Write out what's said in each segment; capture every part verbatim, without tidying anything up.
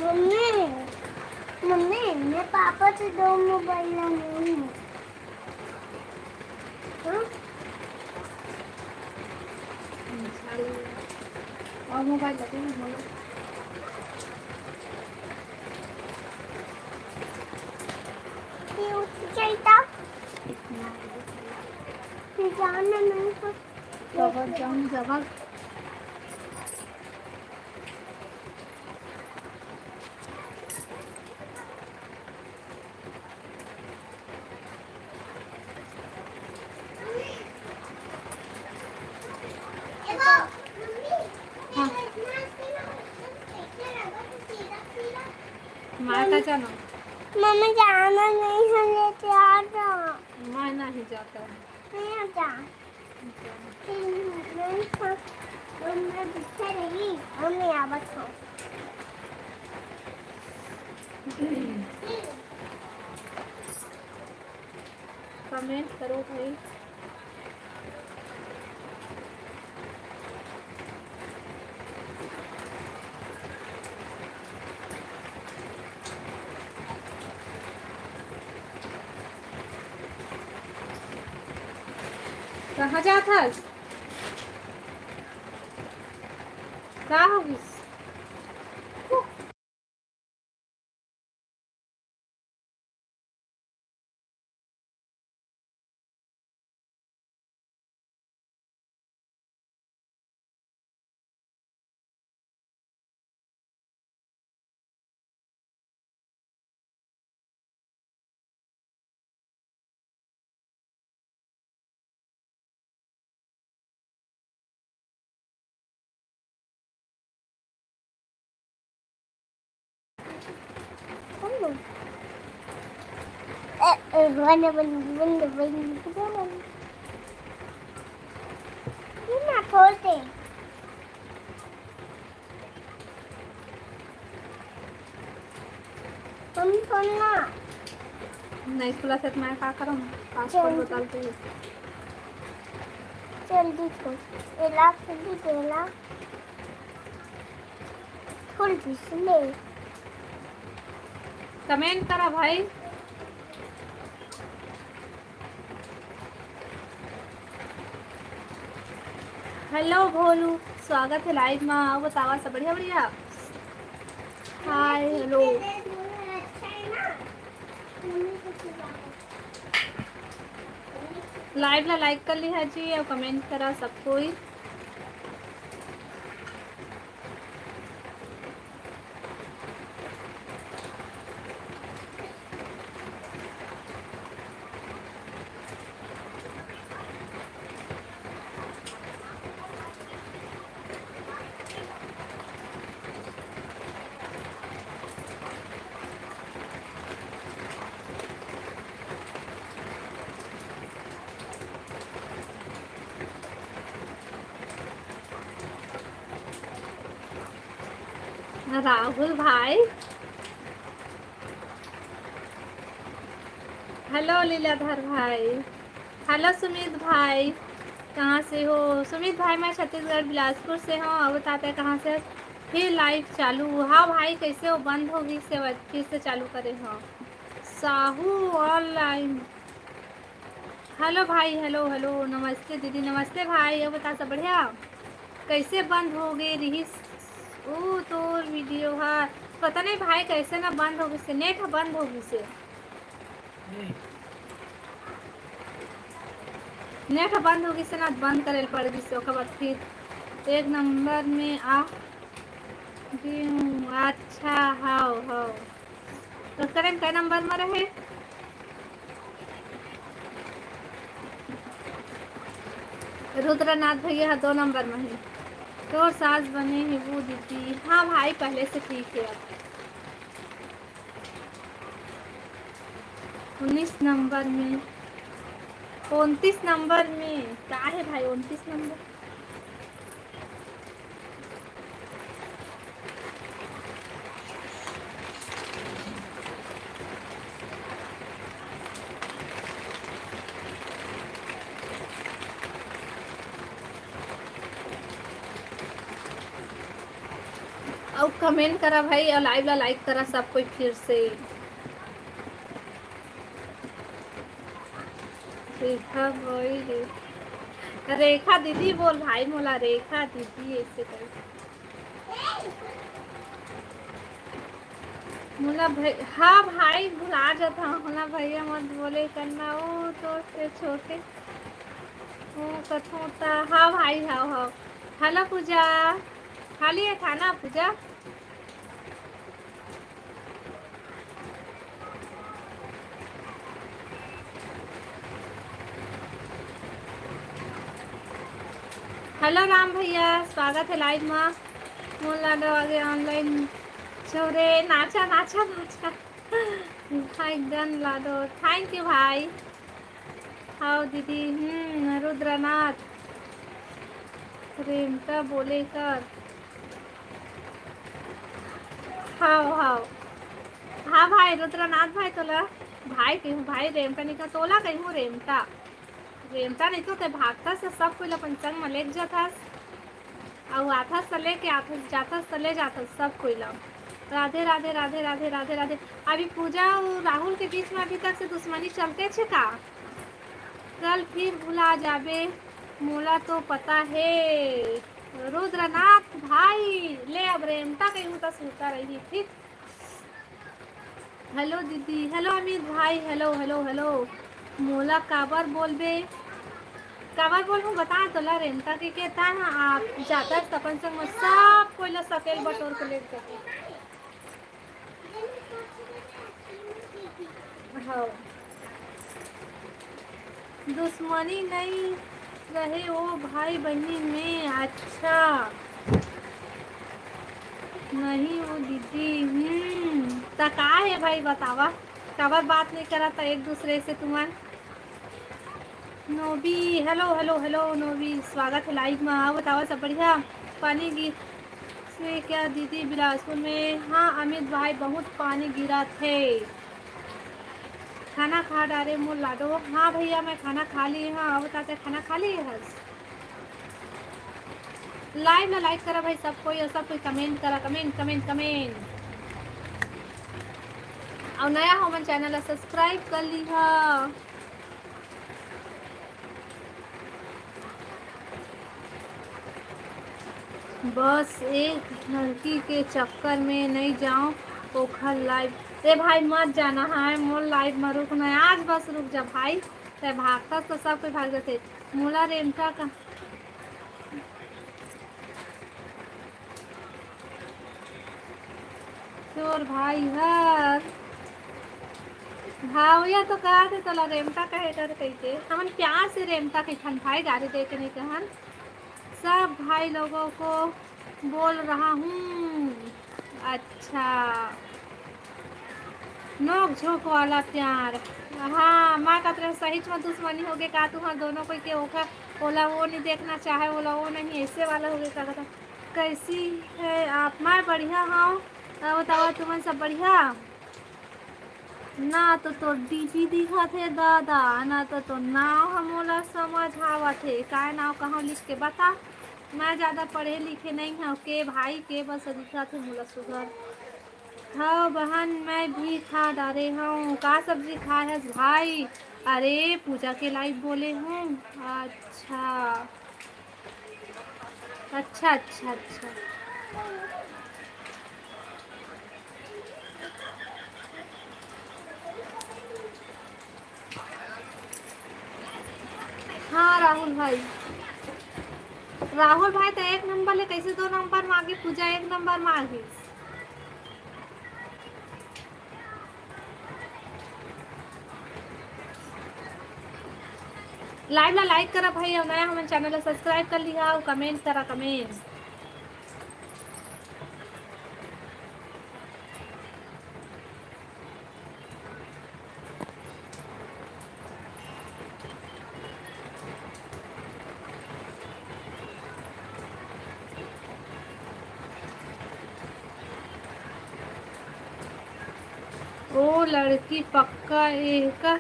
Mummy, mummy, मैं papa से दो मोबाइल ला नहीं। हाँ? और मोबाइल लगे ना, बोलो। ये उठ जाता। फिर जाना नहीं तो। जबर, जाऊँ, जबर। हाँ। माँ का जाना। मम्मी जाना नहीं है, लेके आ जा। मैं नहीं जाता हूँ। नहीं आता। फिर मैं, मैं पीछे रही, मम्मी आवत हो। कमेंट करो भाई। कहाँ जात हस? का हो गिस? नहीं खुला से तो मैं का करम? पासवर्ड बदल दे। जल्दी खोल। एला, जल्दी एला। खोल दीस ले। कमेंट करा भाई। हेलो भोलू, स्वागत है लाइव मा। अउ बतावा, सब बढ़िया, बढ़िया? हाय, हेलो। लाइव ला लाइक कर लिहा जी अउ कमेंट करा सब कोई। राहुल भाई, हेलो लीलाधर भाई, हेलो सुमित भाई, कहाँ से हो? सुमित भाई, मैं छत्तीसगढ़ बिलासपुर से हूँ। अब बताते कहाँ से? फिर लाइव चालू। हाँ भाई, कैसे हो? बंद हो गिस से, फिर से चालू करे हो। साहू ऑनलाइन। हेलो भाई, हेलो, हेलो, नमस्ते दीदी, नमस्ते भाई। अउ बता, सब बढ़िया? कैसे बंद हो गे रिहिस ओ तोर वीडियो ह? पता नहीं भाई, कैसे ना बंद हो गिस, नेट ह बंद हो गिस। नेट ह बंद हो गिस ना, बंद करे ल पड़ गिस। ओकर बाद फिर एक नंबर में आ गे हूँ। अच्छा, हव, हव। तो करे कै नंबर में रहे? रुद्रनाथ भैया ह दो नंबर में हे। तोर सास बने हे वो दीदी। हाँ भाई, पहले से ठीक है अब। उन्नीस नंबर में, उनतीस नंबर में का हे भाई? उनतीस नंबर। अउ comment करा भाई, अउ live ला like करा सब कोई फिर से। रेखा भाई, रे-, रेखा दीदी बोल भाई मोला, रेखा दीदी ऐसे कर। मोला भाई, हाँ भाई, भुला जाता हूँ, मोला भैया मत बोले करना, वो तो से छोटे, वो कथों ता, हाँ भाई, हाँ, हाँ। Hello पूजा, खा लिए खाना पूजा? Hello राम भैया, स्वागत है live मा। मोर लाडो आगे online। छोरे नाचा, नाचा, नाचा। भाई गन लाडो, thank you भाई। हाव दीदी, हम्म, रुद्रनाथ। रेमटा बोले कर। हाव, हाव। हाँ भाई, रुद्रनाथ भाई तोला भाई कहिहूँ भाई, रेमटा नहीं कहा, तोला कहिहूँ रेमटा। रेमटा नहीं तो ते भागथस, सब कोई ला अपन संग में लेके जाथस। अउ आथस त लेके आथस, जाथस त ले जाथस सब कोई ला। राधे, राधे, राधे, राधे, राधे, राधे। अभी पूजा अउ राहुल के बीच में अभी तक से दुश्मनी चलते छे का? कल फिर भुला जाबे, मोला तो पता हे। रुद्रनाथ भाई, ले अब रेमटा कहिहूँ त सुनता रही, ठीक? Hello दीदी, hello अमित भाई, hello, hello, hello। मोला काबर बोलबे, काबर बोलहूँ बता तोला, रेमटा के कहता है आप जाता है अपन संग में सब कोई ला सकेल बटोर के लेके जाते। हाँ। दुश्मनी नहीं रहे ओ भाई बहिनी में। अच्छा, नहीं वो दीदी, हम्म, त का है भाई बतावा, काबर बात नहीं करत एक दूसरे से तुमन? नोबी, hello, hello, hello नोबी, स्वागत है live में। आओ बतावा सब बढ़िया? पानी गिर से क्या दीदी बिलासपुर में? हाँ अमित भाई, बहुत पानी गिरा थे। खाना खा डारे मोर लाडो। हाँ भैया, मैं खाना खा ली। हाँ, अब बताते खाना खा ली हस। Live ला like करा भाई सब कोई, और सब कोई comment करा, comment, comment, comment। और नया हो मन channel ला subscribe कर ली हा। बस एक लड़की के चक्कर में नहीं जाओ ओखर live। ए भाई मत जाना है मोर live में, रुक ना आज, बस रुक जा भाई। ते भागता तो सब कोई भाग जाते। मोला रेमटा का तोर भाई हर भावया तो कहा थे तोला रेमटा कहे कर कहिके। हमन प्यार से रेमटा कहिथन भाई, गारी दे के नहीं कहन। सब भाई लोगों को बोल रहा हूँ। अच्छा, नोक झोंक वाला प्यार। हाँ, मैं कहत रहे सही में दुश्मनी हो गए का तुहां दोनों कोई के, ओका ओला वो नहीं देखना चाहे, ओला वो नहीं, ऐसे वाला हो गए का कहता। कैसी है आप? मैं बढ़िया हूँ। बतावा तुमन सब बढ़िया? ना तो तोर डीपी दिखत हे दादा, ना तो तोर नाव ह मोला समझ आवत हे। काय नाव कहाँ लिख के बता? मैं ज्यादा पढ़े लिखे नहीं हव। के भाई के बस दिखत हे मोला सुघर। हव बहन, मैं भी खा डारे हव। का सब्जी खाए हस भाई? अरे पूजा के live बोले हूँ। अच्छा। अच्छा, अच्छा, अच्छा। हाँ, राहुल भाई। राहुल भाई तो एक नंबर ले, कैसे दो नंबर मांगे? पूजा एक नंबर मांगे। Live ला like करा भाई, अउ नया हमन channel ला subscribe कर लिहा अउ comment करा, comment। ओ लड़की पक्का एहका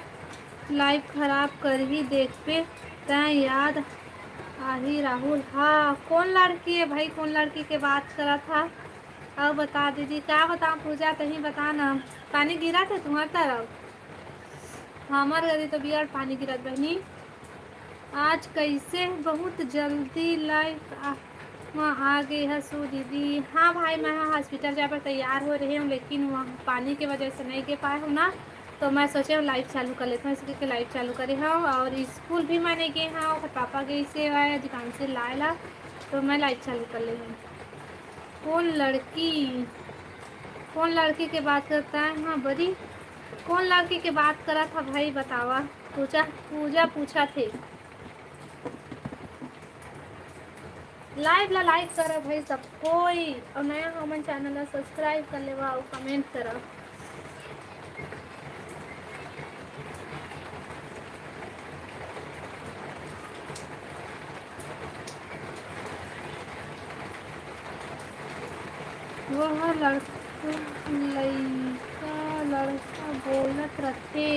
live खराब करही, देखबे तैं याद आही राहुल। हाँ, कौन लड़की है भाई, कौन लड़की के बात करत हा? अउ बता दीदी, का बताओ पूजा, तहीं बता ना, पानी गिरत हे तुम्हार तरफ? हमर घरी तो बिराट पानी गिरत बहिनी। आज कैसे बहुत जल्दी लाइव आ, वहाँ आ गए हसू दीदी। हाँ भाई, मैं हाँ hospital जाए बर तैयार हो रहे हूँ, लेकिन वहाँ पानी के वजह से नहीं गे पाए हूँ ना, तो मैं सोचे हूँ लाइव चालू कर लेता हूँ, इसलिए लाइव चालू करे हूँ। और स्कूल भी मैं नहीं गए हूँ, ओकर पापा गए से आए दुकान से लाए ला, तो मैं लाइव चालू कर ले हूँ। कौन लड़की, कौन लड़की के बात करता है? हाँ बड़ी, कौन लड़की के बात करा था भाई, बतावा। पूजा, पूजा पूछा थे। लाइव ला लाइक करा भाई सब कोई, और नया हमन चैनल ला सब्सक्राइब कर लेवा और कमेंट करा। वह लड़का, लइका, लड़का बोलत रथे।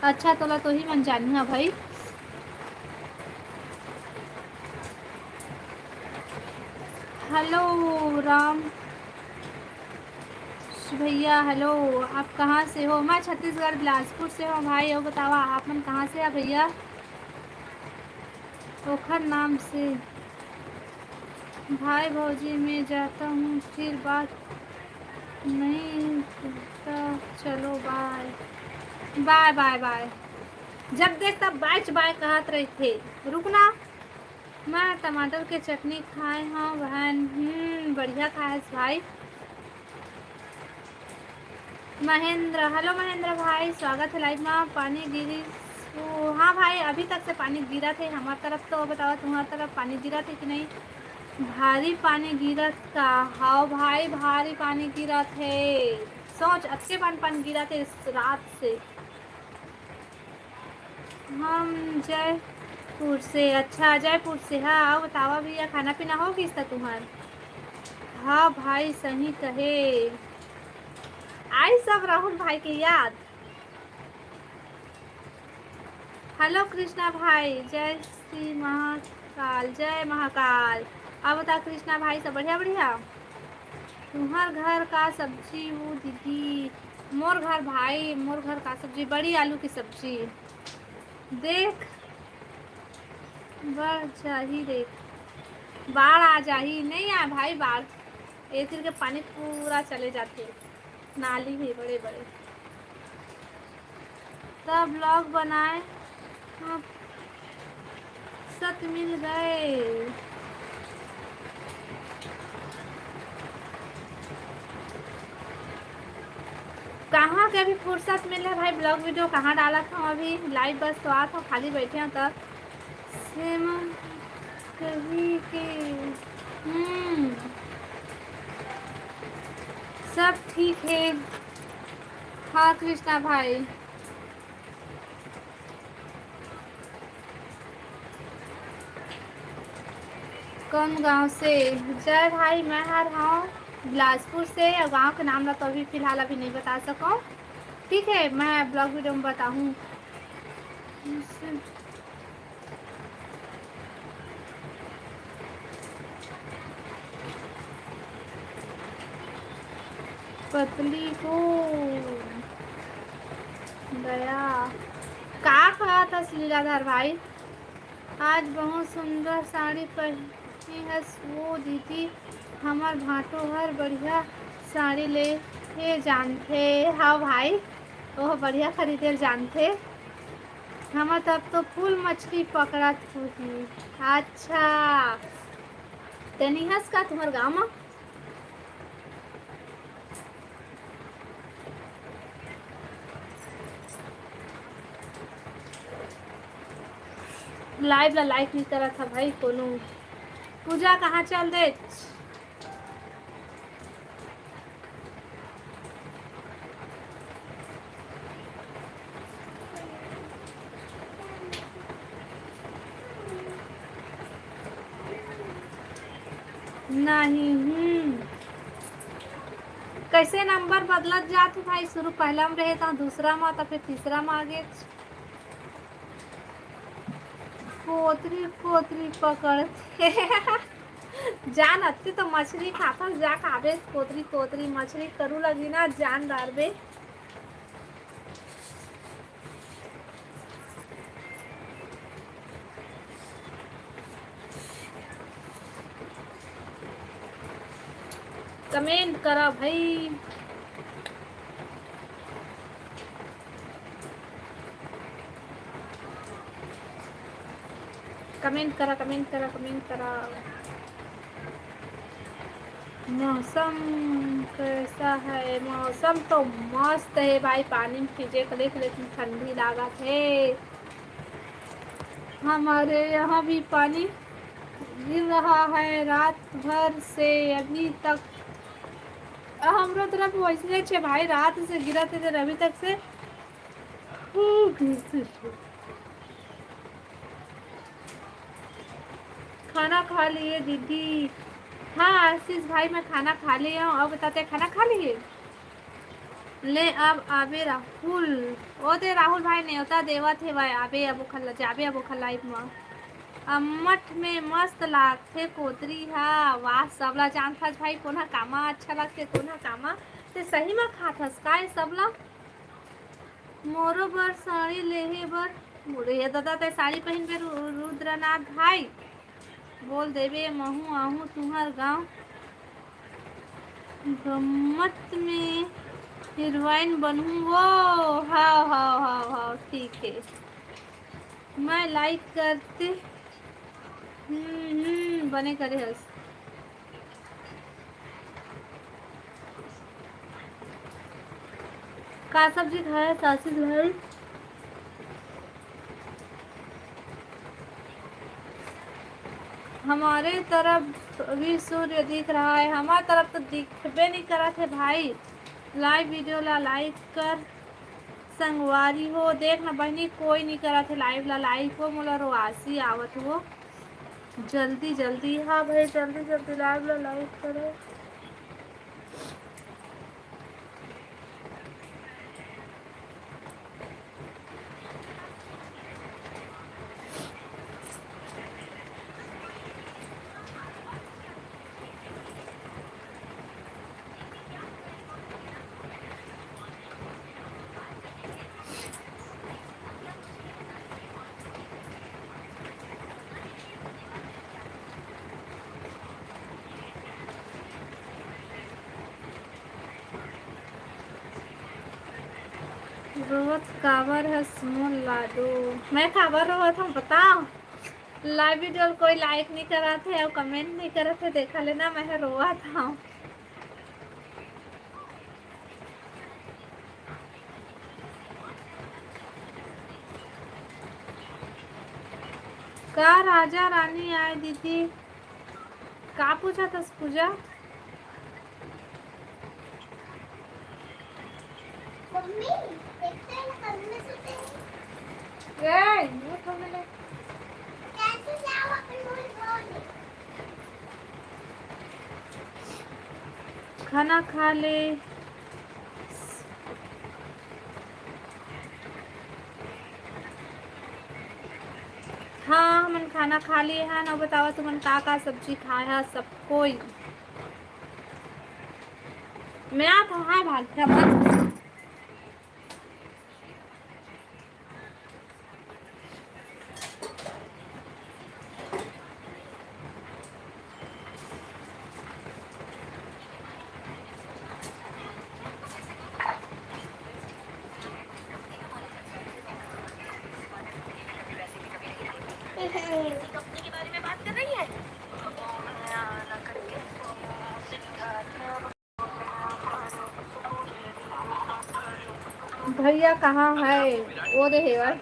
अच्छा, तोला तो ही मन जानी हा भाई। हेलो राम भैया, हेलो, आप कहाँ से हो? मैं छत्तीसगढ़ बिलासपुर से हूँ भाई। और बतावा, आप मन कहाँ से है भैया? ओखर नाम से भाई भौजी में जाता हूँ, फिर बात नहीं करता। चलो बाय बाय बाय बाय। जब देख तब बाय बाय कहत रहिथे। रुकना, मैं टमाटर के चटनी खाए हूँ बहन। हम्म, बढ़िया खाए हस भाई। महेंद्र, हेलो महेंद्र भाई, स्वागत है लाइव में। पानी गिरी, ओ, हाँ भाई, अभी तक से पानी गिरा थे हमार तरफ। तो बताओ, तुम्हार तरफ पानी गिरा थे कि नहीं? भारी पानी गिरत का? हाँ भाई, भारी पानी गिरत हे। सोच, अतके बन पानी गिरत हे रात से। हम जयपुर से। अच्छा, जयपुर से। हाँ, अउ बतावा भैया, खाना पीना हो गिस त तुम्हार? हाँ भाई, सही कहे। आई सब राहुल भाई के याद। हेलो कृष्णा भाई, जय श्री महाकाल, जय महाकाल। अब बता कृष्णा भाई, सब बढ़िया बढ़िया? तुम्हार घर का सब्जी वो दीदी? मोर घर भाई, मोर घर का सब्जी बड़ी आलू की सब्जी। देख, बढ़ जाही रे, बाढ़ आ जाही। नहीं आए भाई बाढ़, ए तीर के पानी पूरा चले जाथे, नाली भी बड़े बड़े। तब ब्लॉग बनाए, हाँ, फुर्सत मिल गए। कहाँ के अभी फुर्सत मिले भाई, ब्लॉग वीडियो कहाँ डालत हूँ? अभी लाइव बस तो आत हूँ, खाली बैठे हूँ तब। सेम कही के, हम्म, सब ठीक है। हाँ कृष्णा भाई, कौन गांव से? जय भाई, मैं हर हूँ बिलासपुर से, और गांव के नाम ला तो अभी फिलहाल अभी नहीं बता सकूँ। ठीक है, मैं ब्लॉग वीडियो में बताऊँ। पतली को गया। का कहत हस लीलाधर भाई? आज बहुत सुंदर साड़ी पहनी हस वो दीदी, हमर भांटो हर बढ़िया साड़ी ले के जानथे। हाँ भाई, ओह बढ़िया खरीदे ल जानथे। हमर तरफ तो फूल मछली पकड़त होही। अच्छा, तेनी हस का तुम्हर गाँव म? लाइव ला लाइक नहीं करत हा भाई कोनो। पूजा कहाँ चल देच? नहीं, हम्म। कैसे नंबर बदलत जात हे भाई? शुरू पहला में रहे, तो दूसरा में, तो फिर तीसरा में आगे। कोतरी, कोतरी पकड़थे। जान अत्ते तो मछली खाथस, जा खाबे कोतरी कोतरी मछली, करू लगी ना जान डारबे। कमेंट करा भाई। कमेंट करा, कमेंट करा, कमेंट करा। मौसम कैसा है? मौसम तो मस्त है भाई, पानी में भीजे के लेकिन ठंडी लागत है। हमारे यहाँ भी पानी गिर रहा है रात भर से अभी तक। हमरो तरफ वैसने छे भाई, रात से गिरत है अभी तक से। खाना खा लिए दीदी? हाँ आशीष भाई, मैं खाना खा लिए हूँ। अब बताते, खाना खा लिए? ले अब आबे राहुल। ओ दे राहुल भाई, नेवता देवत हे भाई, आबे अब ओखर ला, जाबे अब ओखर लाइव म। अम्मट में मस्त लागथे कोतरी हा। वाह, सबला जानथस भाई, कोन हा कामा अच्छा लागथे, कोन हा कामा। ते सही म खाथस काय सबला? मोरो बर साड़ी लेहे बर। मोरे ये दादा, ते साड़ी पहिन के रु-, रुद्रनाथ भाई बोल देबे, महू आहूँ तुहर गाँव। गम्मत में हीरोइन बनहूँ वो। हाव, हाव, हाव, हाव, ठीक है। मैं लाइक करते। हम्म, हम्म, बने करे हस। का सब्जी खाए सासी भाई? हमारे तरफ भी सूर्य दिख रहा है। हमारे तरफ तो दिखबे नहीं करत है भाई। लाइव वीडियो ला लाइक कर संगवारी हो। देख ना बहिनी, कोई नहीं करत है लाइव ला लाइक हो। मोला रोआसी आवत हो। जल्दी जल्दी, हाँ भाई, जल्दी जल्दी लाइव ला लाइक करो। रोवत काबर हस मोर लाडो? मैं काबर रोवत हूँ बताओ? लाइव वीडियो कोई लाइक नहीं करत है और कमेंट नहीं करत है, देखा लेना मैं रोवत हूँ। का राजा रानी आए दीदी? का पूछा था पूजा? मम्मी, देखते हैं ना, कल में सोते हैं। ए, ये तो मैंने कैसे जाओ अपन मोर फोन? खाना खा ले। हाँ, हमन खाना खा लिए हन। अउ बतावा, तुमन का का सब्जी खाए हा सब कोई? मैं तो हाय भाग गया मत। भैया कहाँ है? वो दे हेवर।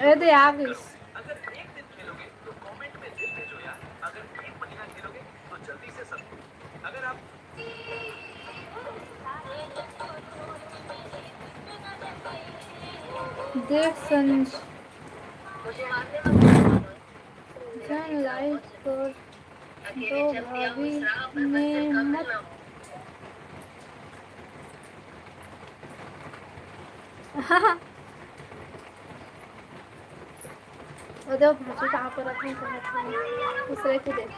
ए दे आ गइस। देख संज-, जान लाइव कर दो भाभी, मैं मत। और देखो भाजी कहाँ पर रखी है, कहाँ पर है। दूसरे की देख।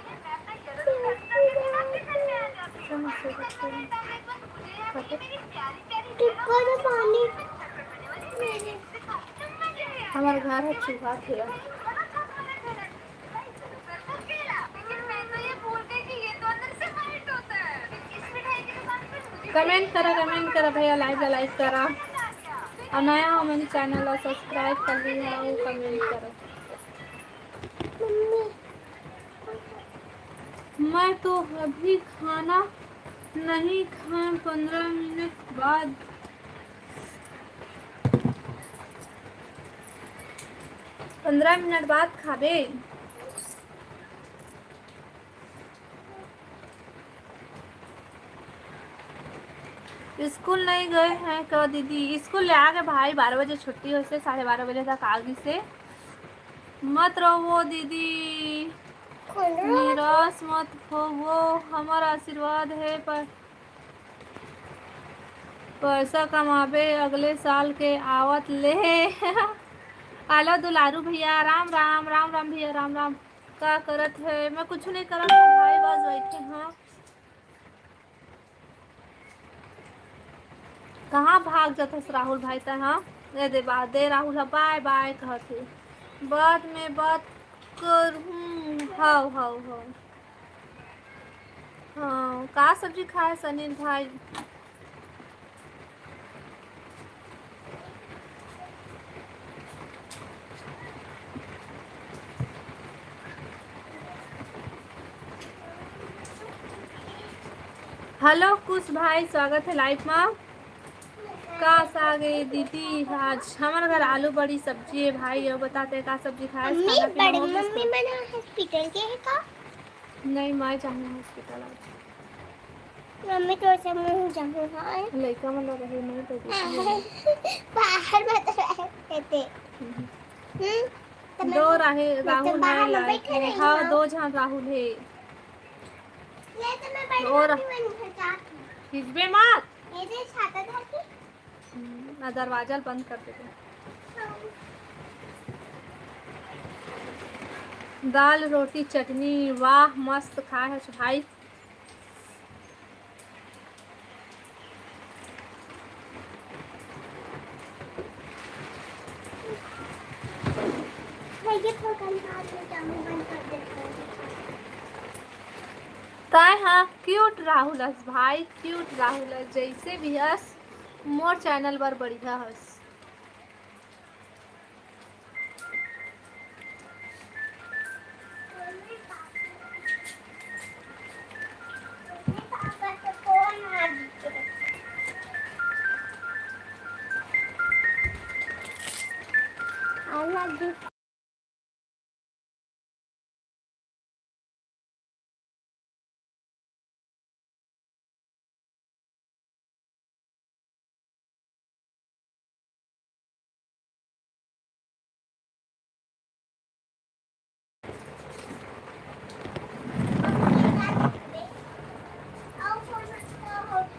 हमारे घर है चूहा थे। कमेंट करा, कमेंट करा भैया, लाइव ला लाइक करा। और नया हो मेरे चैनल ला सब्सक्राइब कर लिहा और कमेंट करा। मैं तो अभी खाना नहीं खाए, पंद्रह मिनट बाद। पंद्रह मिनट बाद खाबे। स्कूल नहीं गए हैं क्या दीदी? स्कूल ले आगे भाई, बारह बजे छुट्टी होइसे, साढ़े बारह बजे तक आगे से। मत रहो दीदी, निराश मत हो, वो हमारा आशीर्वाद है। पर पैसा कमाबे अगले साल के आवत ले। हेलो दुलारू भैया, राम राम। राम राम भैया, राम राम। का करत है? मैं कुछ नहीं करत हूँ भाई, बस बैठे हैं। कहाँ भाग जाथस राहुल भाई तै, हाँ? ए दे बा-, दे राहुल ह बाय बाय कहत हे। बाद में बात करहूँ। हव, हव, हव। हाँ, का सब्जी खाए अनिल भाई? हेलो कुश भाई, स्वागत है लाइव मा। का साग है दीदी? आज हमारे घर आलू बड़ी सब्जी है भाई। और बताते का सब्जी खाए? मम्मी, खाना पीना बड़ी हो गया? मम्मी मना हॉस्पिटल के है का? नहीं, मैं जाऊँ हॉस्पिटल आज। मम्मी तो ऐसे मुंह जाऊँ, हाँ। लइका मन रहे नहीं तो दीदी है। बाहर मत रहे थे। हम्म। हम्म? तो मैं दो तो, राहे-, मैं तो राहुल बाहर है में लाइव बैठे में। रही हाँ, हूँ। दो झन राहुल है। ले तो मैं बैठ और जाती हूँ, मैं घर जाती हूँ। खींचबे मत। ये दे छाता धर के। हम्म, ना दरवाजा बंद कर देते। दाल, रोटी, चटनी, वाह, मस्त खाए है भाई। ताय हाँ, क्यूट राहुल हस भाई, क्यूट राहुल हस, जैसे भी हस, मोर चैनल बर बढ़िया हस।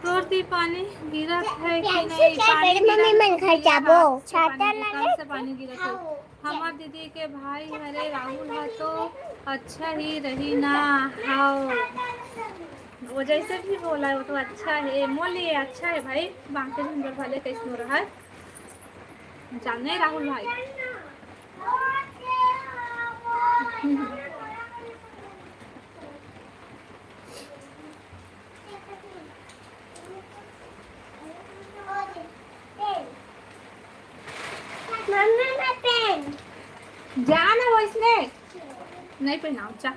तोर ती पानी गिरत है कि नहीं? पानी गिरत है, मम्मी मन घर जाबो। छाता लगे से पानी गिरत है। हमार दीदी के भाई हरे राहुल ह तो अच्छा ही रही ना। हाँ, वो जैसे भी बोला है वो तो अच्छा है, मोर लिए अच्छा है भाई। बाकी भी भले कैसनो रहा है, जाने राहुल भाई। मम्मी, मैं पेन। जा ना वैसने। नहीं पहनाओ, जा।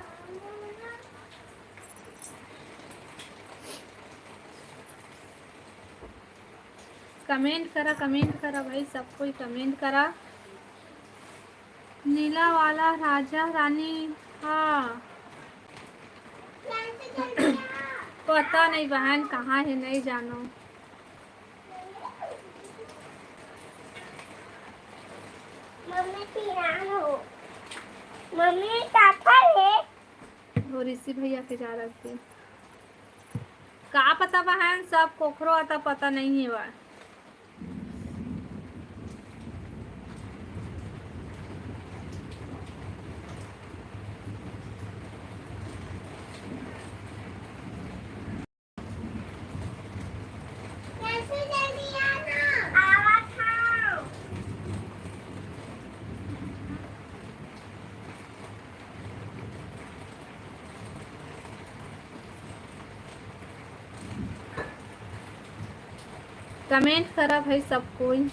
कमेंट करा, कमेंट करा भाई, सब कोई कमेंट करा। नीला वाला राजा रानी, हाँ। पता नहीं बहन कहाँ है, नहीं जानो। मम्मी, पिरान हो। मम्मी, पापा है। वो ऋषि भैया के जा रखे। का पता बहन, सब कोखरो आता पता नहीं है बा। कमेंट करा भाई सब कोई।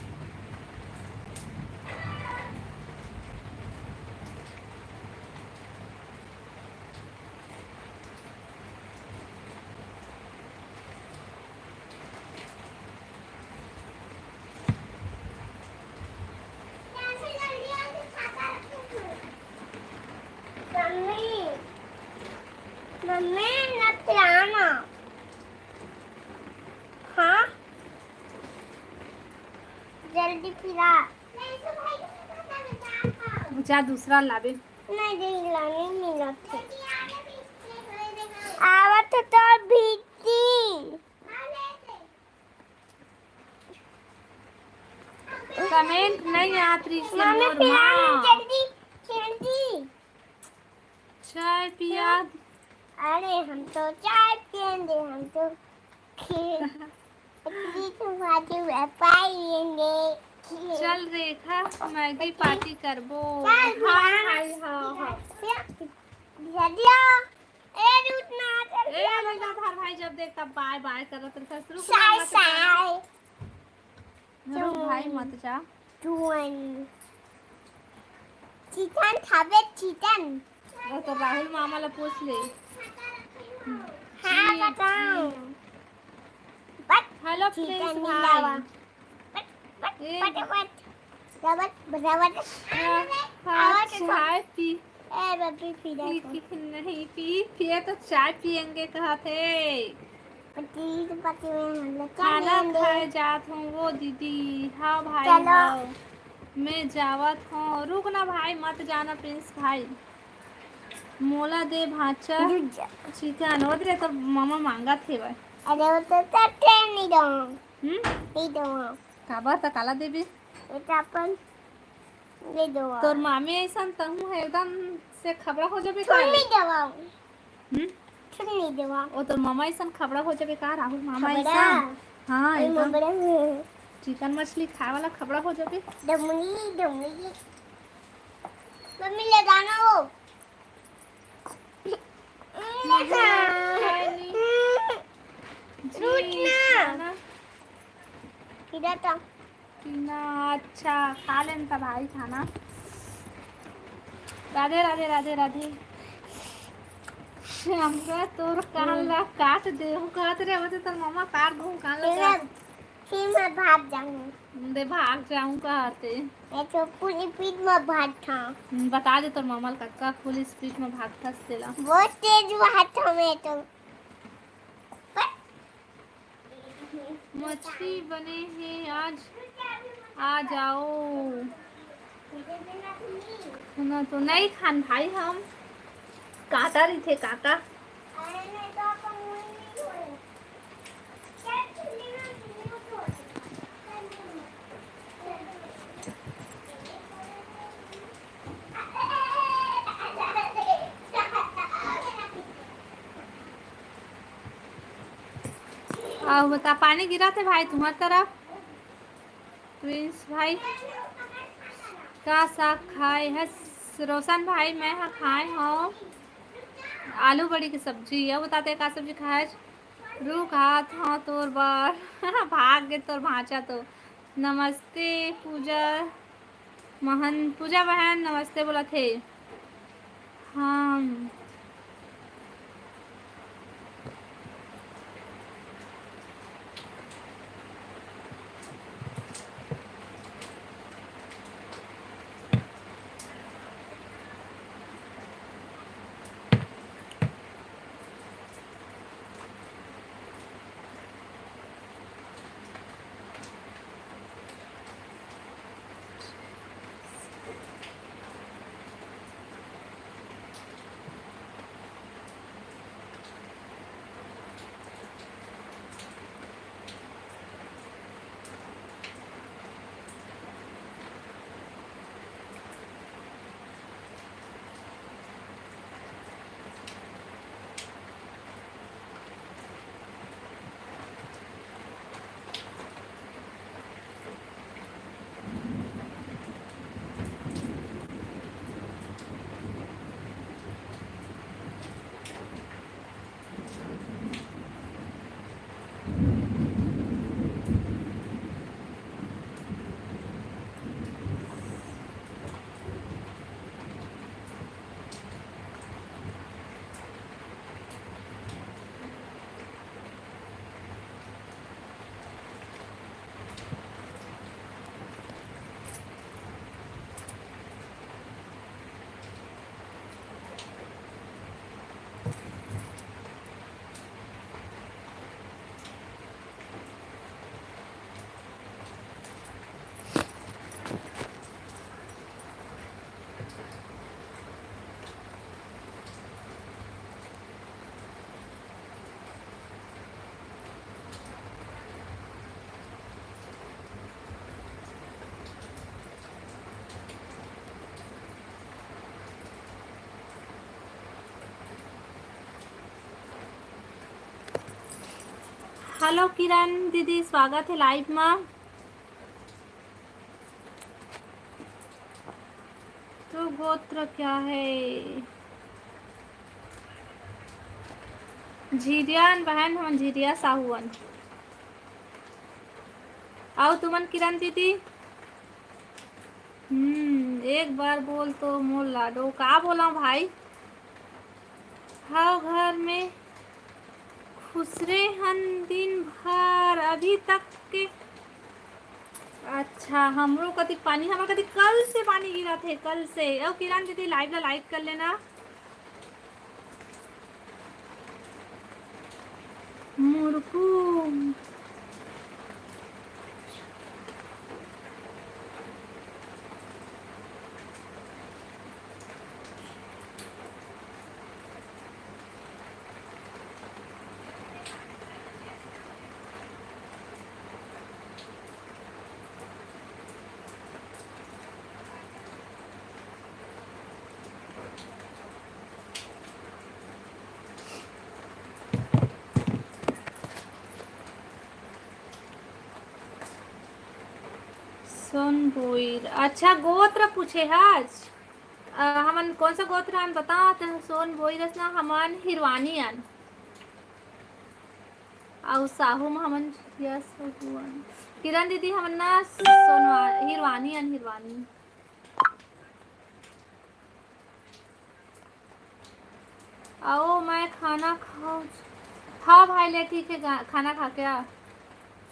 मम्मी, मम्मी, ना पिलाना। हाँ, जल्दी पिला। जा दूसरा लाबे। नहीं, नहीं लाने मिला थे। आवत तो भीती। कमेंट नहीं आत रही से मम्मी, मोर पिला माँ। जल्दी, जल्दी। चाय पिया। अरे, हम तो चाय पियेंगे, हम तो खीर, खीर के साथ में पाई लेंगे। खीर। चल रेखा, मैगी पार्टी करबो। चल, हाँ, हाँ, हाँ, हाँ। जल्दी आओ। ए, रुक ना, जल्दी ए, आओ। लगा धार भाई, जब देख तब बाय बाय करत रहता। रुक ना, साय, मत जा। साय। रुक भाई, मत जा। चुअन। चिकन खाबे, चिकन। वो तो राहुल मामा ला पूछ ले। हाँ, जी, बताओ। जी। बट हेलो, चिकन प्रिंस नहीं भाई। लावा। बट, बट, ए। बट, बट। रबट, रबट। हाँ, हाँ, आवाज तो चाय पी। ए, बबी, पी दे पी, तो। पी, नहीं पी, पिए तो चाय पियेंगे कहत हे। पति, पति में हम लोग क्या खाना लेंगे? खाए जात हूँ वो दीदी। हाँ भाई, चलो। हाँ। मैं जावत हूँ। रुक ना भाई, मत जाना प्रिंस भाई। मोला दे भांचा रुक जा। चिकन। वो दे तो मामा मांगत हे भाई। अरे वो तो, तो ट्रेन नहीं दो। हम्म? नहीं दो। काबर त काला देबे? ये तो अपन ले दो। तोर मामी ऐसन तहूँ है, एकदम से खबड़ा हो जाबे का? नहीं दो। हम्म? नहीं दो। ओ तोर मामा ऐसन खबड़ा हो जाबे का, राहुल मामा खबड़ा? ऐसन? हाँ, अरे एकदम। मामा। चिकन मछली खाए वाला खबड़ा हो जाबे। डमरी, डमरी। मम्मी ले जाना हो। मम्मी खाए नहीं। जी, रुक ना। खाना। किधर था? ना, अच्छा, खा लेन त भाई खाना। राधे, राधे, राधे, राधे। श्यामरा तोर कान ला काट देहूँ कहत रे, वो तो तोर मामा काट दूँ कान ला। फिर मैं, फिर मैं भाग जाऊँ। दे भाग जाऊँ कहते। मैं तो पूरी पीठ में भाग था। हम्म, बता दे तोर मामा ला कतका फुल स्पीड में भाग था तेला। बहुत तेज भाग था मैं तो। मछली बने हे आज, आ जाओ। खाना तो नहीं खान भाई हम, काटा रहिथे काटा। अउ बता, पानी गिरत हे भाई तुम्हर तरफ? प्रिंस भाई, का साग खाए हस? रोशन भाई, मैं ह खाए हव आलू बड़ी के सब्जी। अउ बता, ते का सब्जी खाए हस? रू खात हव तोर बर। भाग गे तोर भांचा तो। नमस्ते पूजा। महन, पूजा बहन नमस्ते बोलत हे। हम हेलो किरण दीदी, स्वागत है लाइव मा। तो गोत्र क्या है? झिरिया अन बहन, हमन झिरिया साहू अन। अउ तुमन किरण दीदी? हम्म, एक बार बोल तो मोर लाडो। का बोला भाई? हव घर में खुसरे हन दिन भर, अभी तक के। अच्छा, हमरो कति पानी, हमर कति कल से पानी गिरत हे, कल से। अउ किरण दीदी, लाइव ला लाइक कर लेना। मुरकू। सोनबोईर। अच्छा, गोत्र पूछे हस। अ, हमन कौन सा गोत्र आन बता, ते सोनबोईर अस ना, हमन हिरवानी आन। अउ साहू म हमन झिरिया साहू आन। किरण दीदी, हमन ना सोनवा-, हिरवानी आन, हिरवानी। आओ, मैं खाना खाऊं। हाँ भाई, ले ठीक है, गा-, खाना खा के आ।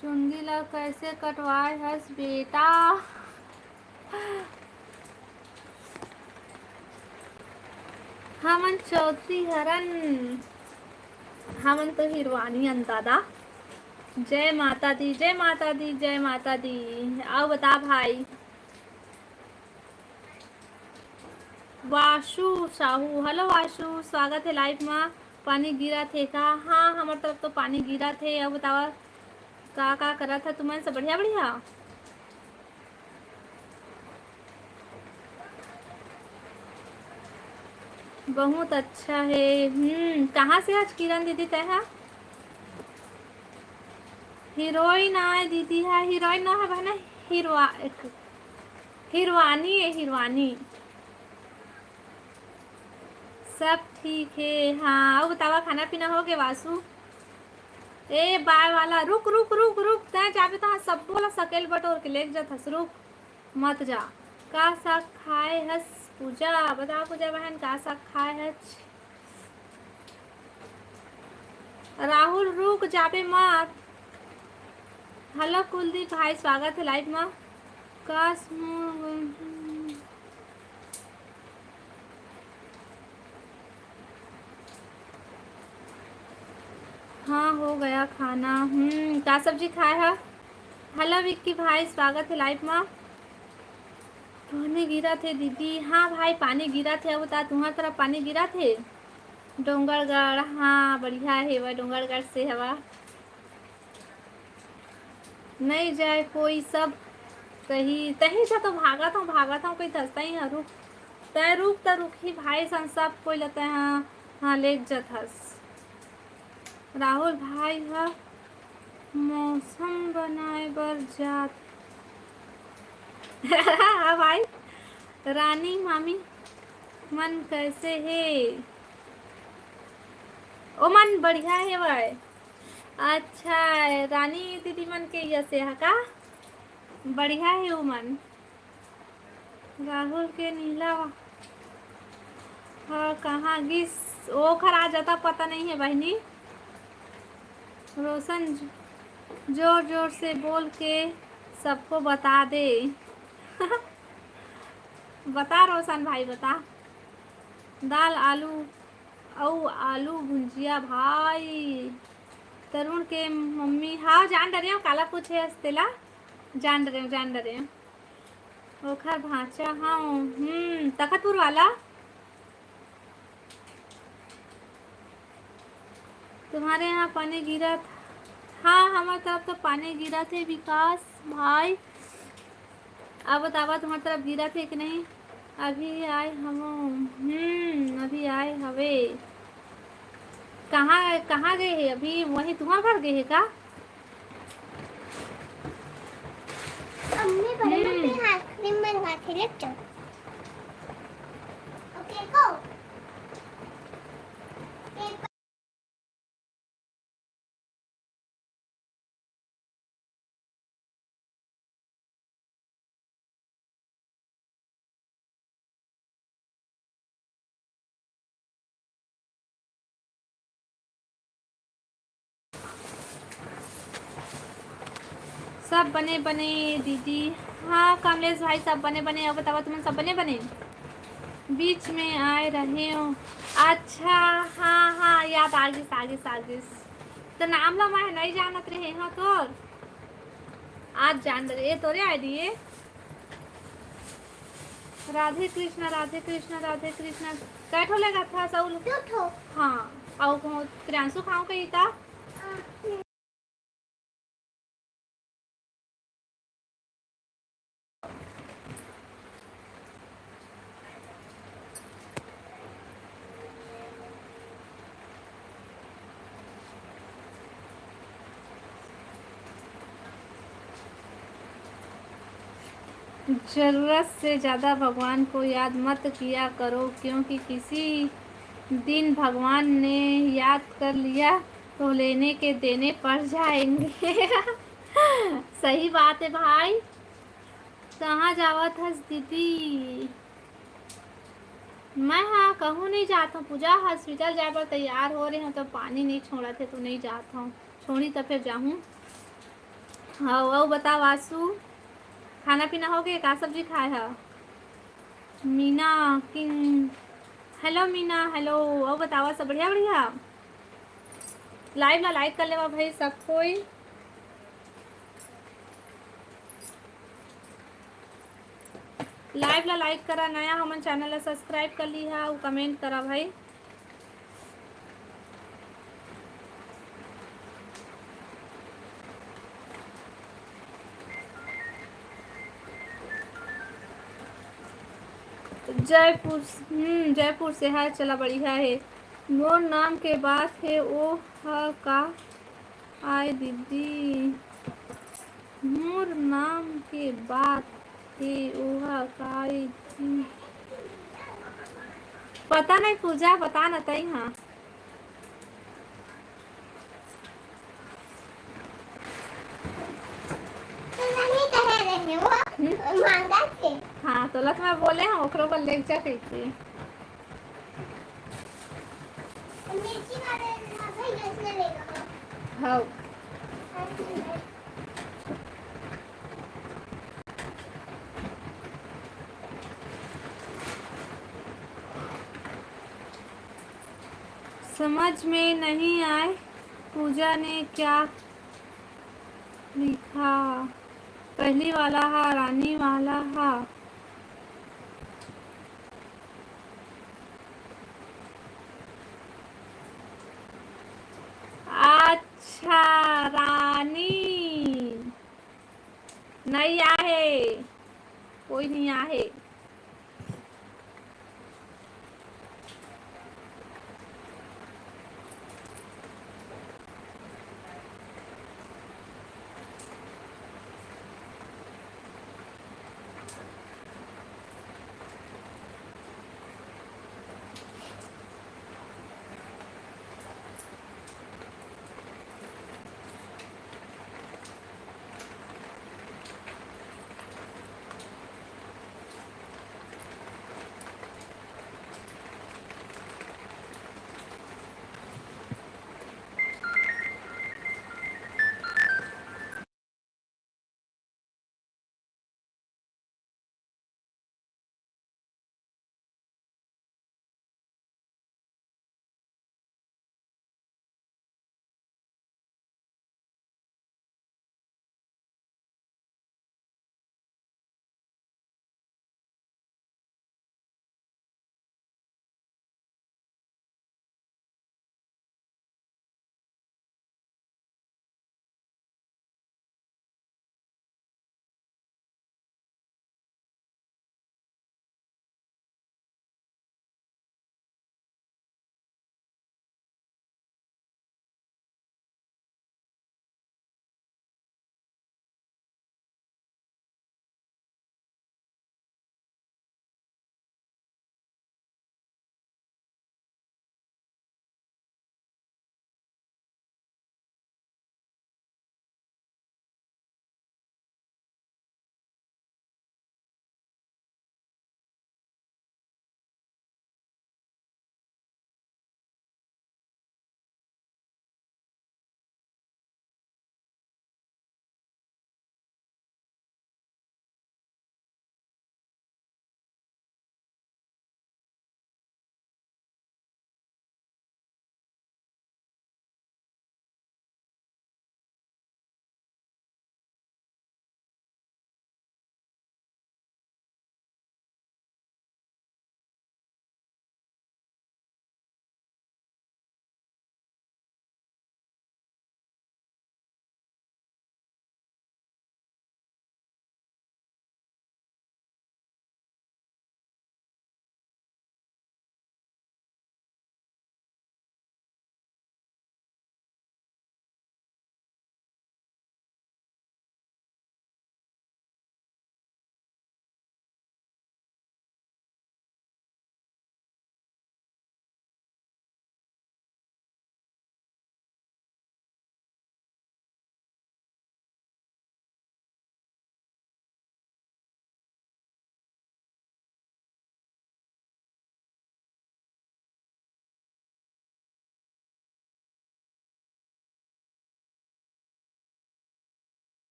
चुंदी ला कैसे कटवाए हस बेटा? हमन चौधरी हरन, हमन तो हिरवानी अन दादा। जय माता दी, जय माता दी, जय माता दी। आओ बता भाई। वासु साहू, हेलो वासु, स्वागत है लाइव मा। पानी गिरत हे का? हाँ, हमर तरफ तो पानी गिरत हे। अउ बतावा, का का करत ह तुमन? सब बढ़िया, बढ़िया। बहुत अच्छा है। हम्म, कहाँ से आज किरण दीदी तय हा? हीरोइन आय दीदी हा, हीरोइन ना है बहना, हिरवा-, एक हिरवानी है, हिरवानी। सब ठीक है। हाँ, अउ बतावा, खाना पीना हो गए वासु? ए बाय वाला, रुक, रुक, रुक, रुक, तैं जाबे तो हाँ, सब्बो ला सकेल बटोर के लेके जात हस, रुक, मत जा। का साग खाए हस पूजा? बता पूजा बहन, का साग खाए हस? राहुल, रुक जाबे मत। हेलो कुलदीप भाई, स्वागत है लाइव मा। काश मो-, हाँ, हो गया खाना। हम्म, का सब्जी खाए हा? हेलो विक्की भाई, स्वागत है लाइव मा। पानी गिरत हे दीदी। हाँ भाई, पानी गिरत हे। अउ बता, तुंहर तरफ पानी गिरत हे? डोंगरगढ़, हाँ, बढ़िया हे, वह डोंगरगढ़ से हवा। नहीं जाए कोई, सब तही, तही से तो भागत हूँ, भागत हूँ, कोई धसता ही हाँ, रुक, तय रुक, त रुक ही भाई सन, सब कोई लेते हैं, हाँ, लेके जात हस। राहुल भाई ह मौसम बनाए बर जात। हाँ भाई, रानी मामी मन कैसे हे? ओ मन बढ़िया हेवय। अच्छा, रानी दीदी मन के यसे ह का? बढ़िया हे ओ मन। राहुल के नीला ह कहाँ गिस? ओखर आज अता पता नहीं है बहिनी। रोशन, जोर जोर से बोल के सबको बता दे। बता रोशन भाई, बता। दाल, आलू अउ आलू भुंजिया भाई। तरुण के मम्मी, हाँ, जान डरे हो, काला पूछे हस तेला? जान डरे हो, जान डरे हो। ओखर भांचा, हाँ, हम्म, तखतपुर वाला। तुम्हारे यहाँ पानी गिरत? हाँ, हमर तरफ तो पानी गिरत हे, विकास भाई। अब बतावा, तुम्हार तरफ गिरत हे कि नहीं? अभी आए हम, हम्म, अभी आए हवे। कहाँ, कहाँ गए हे अभी? वहीं तुम्हार घर गए हे का? मम्मी, बड़े हम्म। मम्मी आइसक्रीम मंगाथे, ले चल। ओके, गो। सब बने बने दीदी। हाँ कमलेश भाई, सब बने बने। अउ बतावा, तुमन सब बने बने? बीच में आए रहे हो। अच्छा, हाँ हाँ, याद आ गिस, आ गिस, आ गिस। तो नाम ला मैं नहीं जानत रहे, हाँ तोर। आज जान रहे, ये तोरे आईडी है। राधे कृष्णा, राधे कृष्णा, राधे कृष्णा। कै ठो लेगा था सउल? दो ठो। हाँ, अउ कहूँ प्रियांशु खाऊं कही था। हाँ। जरूरत से ज़्यादा भगवान को याद मत किया करो, क्योंकि किसी दिन भगवान ने याद कर लिया तो लेने के देने पड़ जाएंगे। सही बात है भाई। कहाँ जावत हस दीदी? मैं हा कहूँ नहीं जात हूँ पूजा, hospital जाए बर तैयार हो रहे हूँ, तो पानी नहीं छोड़त हे तो नहीं जात हूँ, छोड़ी तो फिर जाहूँ। हाँ, अउ बताओ आशु, खाना पीना हो गया? का सब्जी खाए हा? Meena king, hello Meena, hello। अउ बताओ, सब बढ़िया? बढ़िया। Live ला like कर लेवा भाई सब कोई। Live ला like करा, नया हमन channel ला subscribe कर लिहा अउ comment करा भाई। जयपुर, हम्म, जयपुर से है, चला बढ़िया है। मोर नाम के बात है, ओ ह का आय दीदी, मोर नाम के बात हे, ओहा काय? पता नहीं पूजा, पता न तई। हाँ, तो नहीं कहे रहे वो, हम्म? मांगा थे। हाँ, तोला तो मैं बोले हूँ, ओकरो बर लेके जा कहिके। मिर्ची वाले ना भाई, इसने लेगा। हाँ। समझ में नहीं आए, पूजा ने क्या लिखा? पहली वाला हा, रानी वाला हा। अच्छा, रानी नहीं आहे, कोई नहीं आहे।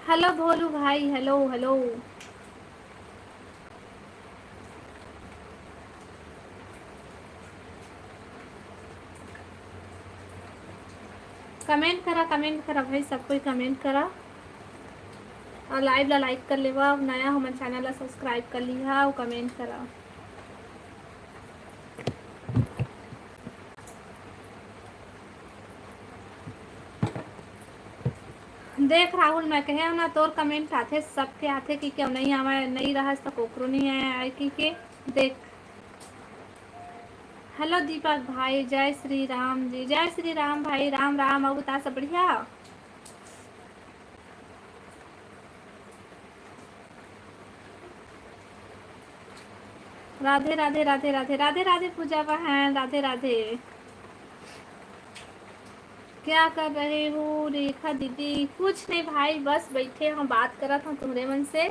Hello भोलू भाई, hello, hello। Comment करा, comment करा भाई, सब कोई comment करा। अउ live ला like कर लेवा, नया हमन channel ला subscribe कर लिहा अउ comment करा। देख राहुल, मैं कहे हव ना, तोर comment आथे, सबके आथे कि क्यों नहीं आवे, नहीं रहस त कोकरो नहीं आए, आए कि के। देख, hello दीपक भाई, जय श्री राम जी, जय श्री राम भाई, राम राम। अउ बता, सब बढ़िया? राधे राधे राधे राधे राधे राधे पूजा बहन, राधे राधे। क्या कर रहे हो रेखा दीदी? कुछ नहीं भाई, बस बैठे हम, बात करत हम तुम्हरे मन से।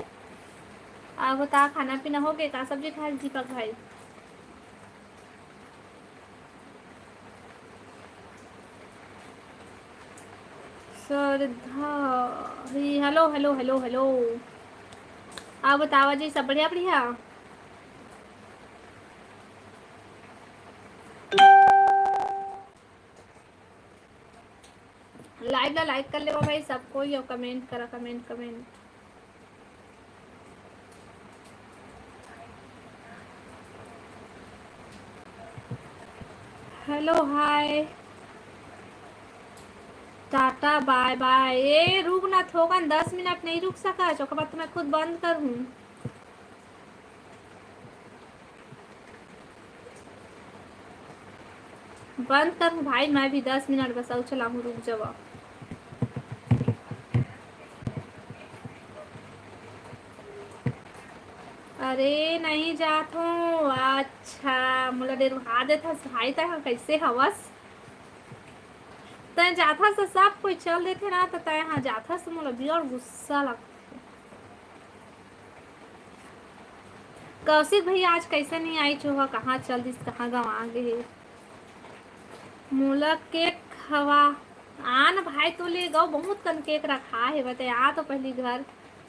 आ बता, खाना पीना हो गए का? सब्जी खाए दीपक भाई? श्रद्धा, hello hello hello hello। आ बतावा जी, सब बढ़िया बढ़िया? Live ला like कर लेवा भाई सब कोई, अउ comment करा, comment comment। Hello hi, Tata bye bye। ए रुक ना थोकन, दस मिनट नहीं रुक सकच, ओकर बाद तो मैं खुद बंद कर हूँ। बंद कर हूँ भाई, मैं भी दस मिनट बस अउ चलाहूँ, रुक जावा। अरे नहीं जात हूँ। अच्छा, मोला डेरवा देथस भाई, तैं ह कैसे हवस? तैं जाथस त सब कोई चल देथे ना, त तैं ह जाथस त मोला बियर गुस्सा लगथे। कौशिक भैया आज कैसे नहीं आई, चोहा कहाँ चल दिस, कहाँ गवा गे हे? मोला केक खवा आन भाई, तो ले गौ, बहुत कन केक रखा हे, बते आ तो पहली घर।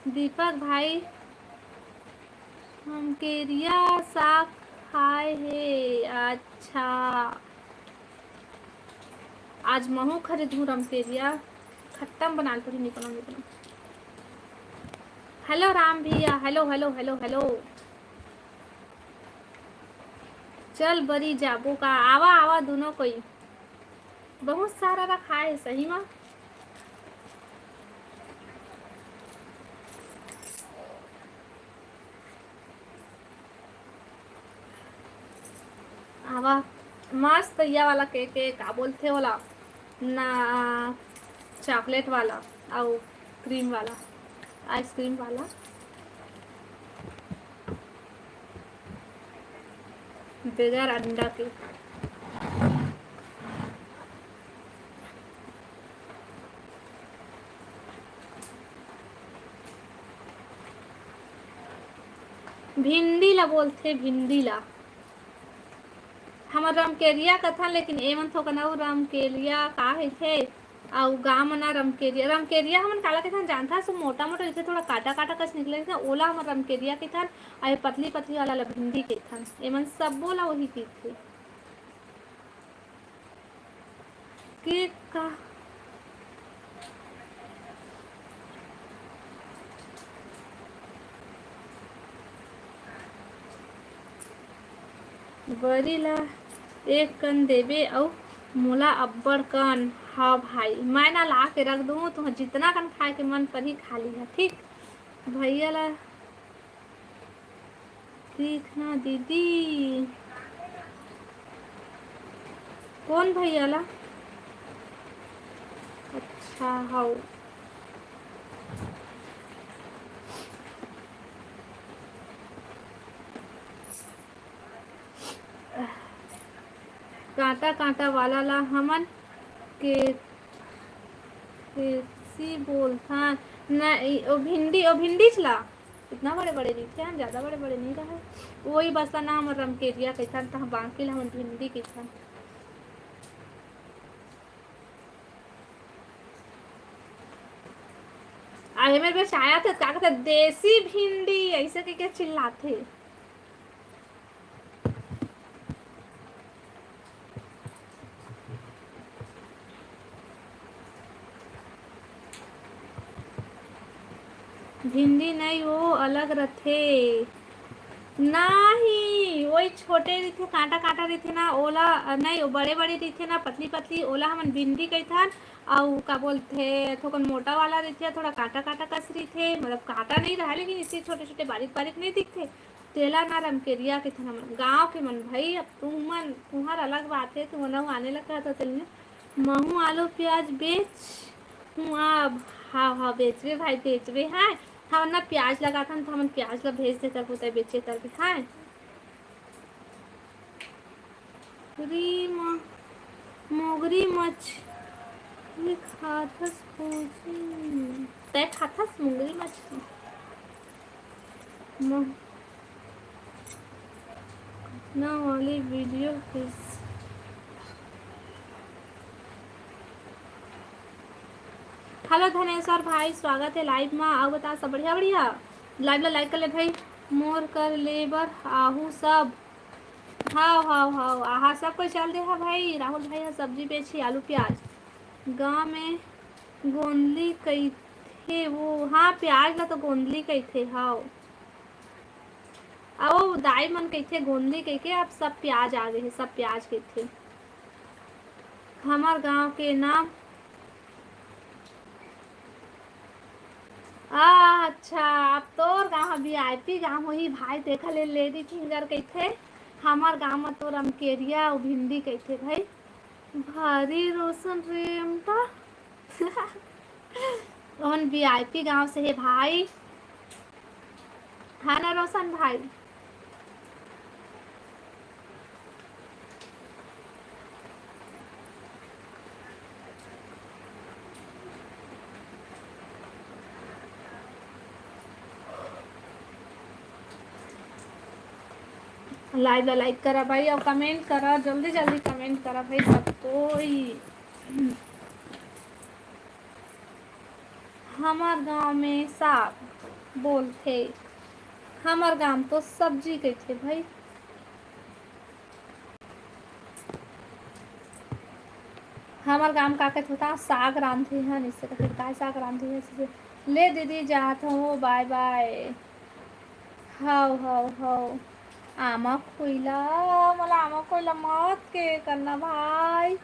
दीपक भाई, हम केरिया साग खाए हे। अच्छा, आज महू खरीदहूँ रमकेरिया, खट्टा म बनाल पड़ी, निकलो निकलो। Hello राम भैया, hello hello hello hello। चल बरी जाबो का, आवा आवा दोनों कोई। बहुत सारा रखा है सही मा। आवा, मस्त या वाला केक, केक का बोलथे ओला ना, chocolate वाला अउ cream वाला, ice cream वाला। बगैर अंडा के। भिंडी ला बोलथे, भिंडी ला। हमर रमकेरिया कथन, लेकिन एमन थोकन अउ रमकेरिया का कहिथे, अउ गाँव म ना रमकेरिया। रमकेरिया हमन काला कथन जानथस? मोटा मोटा जैसे थोड़ा कांटा कांटा कस निकले ना, ओला हमन रमकेरिया कथन। अउ ये पतली पतली वाला ला भिंडी कथन। एमन सब्बो ला वही कहिथे। के का बरी ला एक कन देबे अउ मोला अब्बड़ कन। हाँ भाई, मैं ना ला के रख दूँ, तुँहर जितना कन खाए के मन परही खा लिहा, ठीक? भैया ला दिखना दीदी। कौन भैया ला? अच्छा, हव। कांटा कांटा वाला ला हमन के, केसी बोलथन ना, ई, ओ भिंडी, ओ भिंडीच ला। इतना बड़े बड़े दिखथे, हाँ, ज्यादा बड़े बड़े नहीं रहे। वही बस ला नाम रमकेरिया कहिथन, तहाँ बाकी ला हमन भिंडी कहिथन। अरे मेरे बेचाया थे, का कहते, देसी भिंडी, ऐसे के, के चिल्लाथे। भिंडी नहीं, वो अलग रथे। नहीं, वही छोटे रहिथे, कांटा कांटा रहिथे ना, ओला, नहीं, वो बड़े बड़े रहिथे ना, पतली पतली, ओला हमन भिंडी कहिथन। अउ का बोलथे, थोकन मोटा वाला रहिथे, थोड़ा कांटा कांटा कस रहिथे, मतलब कांटा नहीं रहा, लेकिन इसे छोटे छोटे बारीक बारीक नहीं दिखथे। तेला ना रमकेरिया कहिथन हमन गाँव के मन भाई। अब तुमन, तुहर अलग बात है, तुमन अउ आने लगा तो चलिए। महू आलू प्याज बेच हूँ अब। हाँ, हाँ, बेचबे भाई, बेचबे। हाँ, हमन ना प्याज लगाथन, तो हमन प्याज ला भेज दे करबो, तै बेचे करबे। हाँ, मोगरी म-, मोगरी मछरी खाथस भौजी। तै खाथस मोगरी मछरी? म-, ना वाली वीडियो किस? हेलो धनेश्वर भाई, स्वागत है लाइव मा। अउ बता, सब बढ़िया? बढ़िया। लाइव ला लाइक कर ले भाई। मोर कर ले बर आहू सब। हाव, हाव, हाव, आहा, सब कोई चल दे हा भाई। राहुल भाई हा सब्जी बेची, आलू प्याज। गाँव में गोंदली कहिथे वो। हाँ, प्याज ला तो गोंदली कहिथे। हाव, अउ दाई मन कहिथे गोंदली कहिके। अब सब प्याज आ गए हे, सब प्याज कहिथे। हमर गांव के नाम। आ, अच्छा, अब तोर गांव वीआईपी गांव होही भाई, तेखर ले लेडी फिंगर कहिथे। हमर गांव म तो रमकेरिया अउ भिंडी कहिथे भाई। भारी रोशन रेमटा। ओमन वीआईपी गांव से हे भाई। हाँ ना रोशन भाई? लाइव ला लाइक करा भाई, अउ कमेंट करा, जल्दी जल्दी कमेंट करा भाई सब कोई। हमर गांव में साग बोलथे, हमर गांव तो सब्जी कहिथे भाई। हमर गांव का कहिथे, साग रांधे हन, इससे कहिथे, "काय साग रांधे हन?" ले दीदी, जात हूँ, बाय बाय। हव, हव, हव। आमा खोइला, मोला आमा खोइला मत के करना भाई।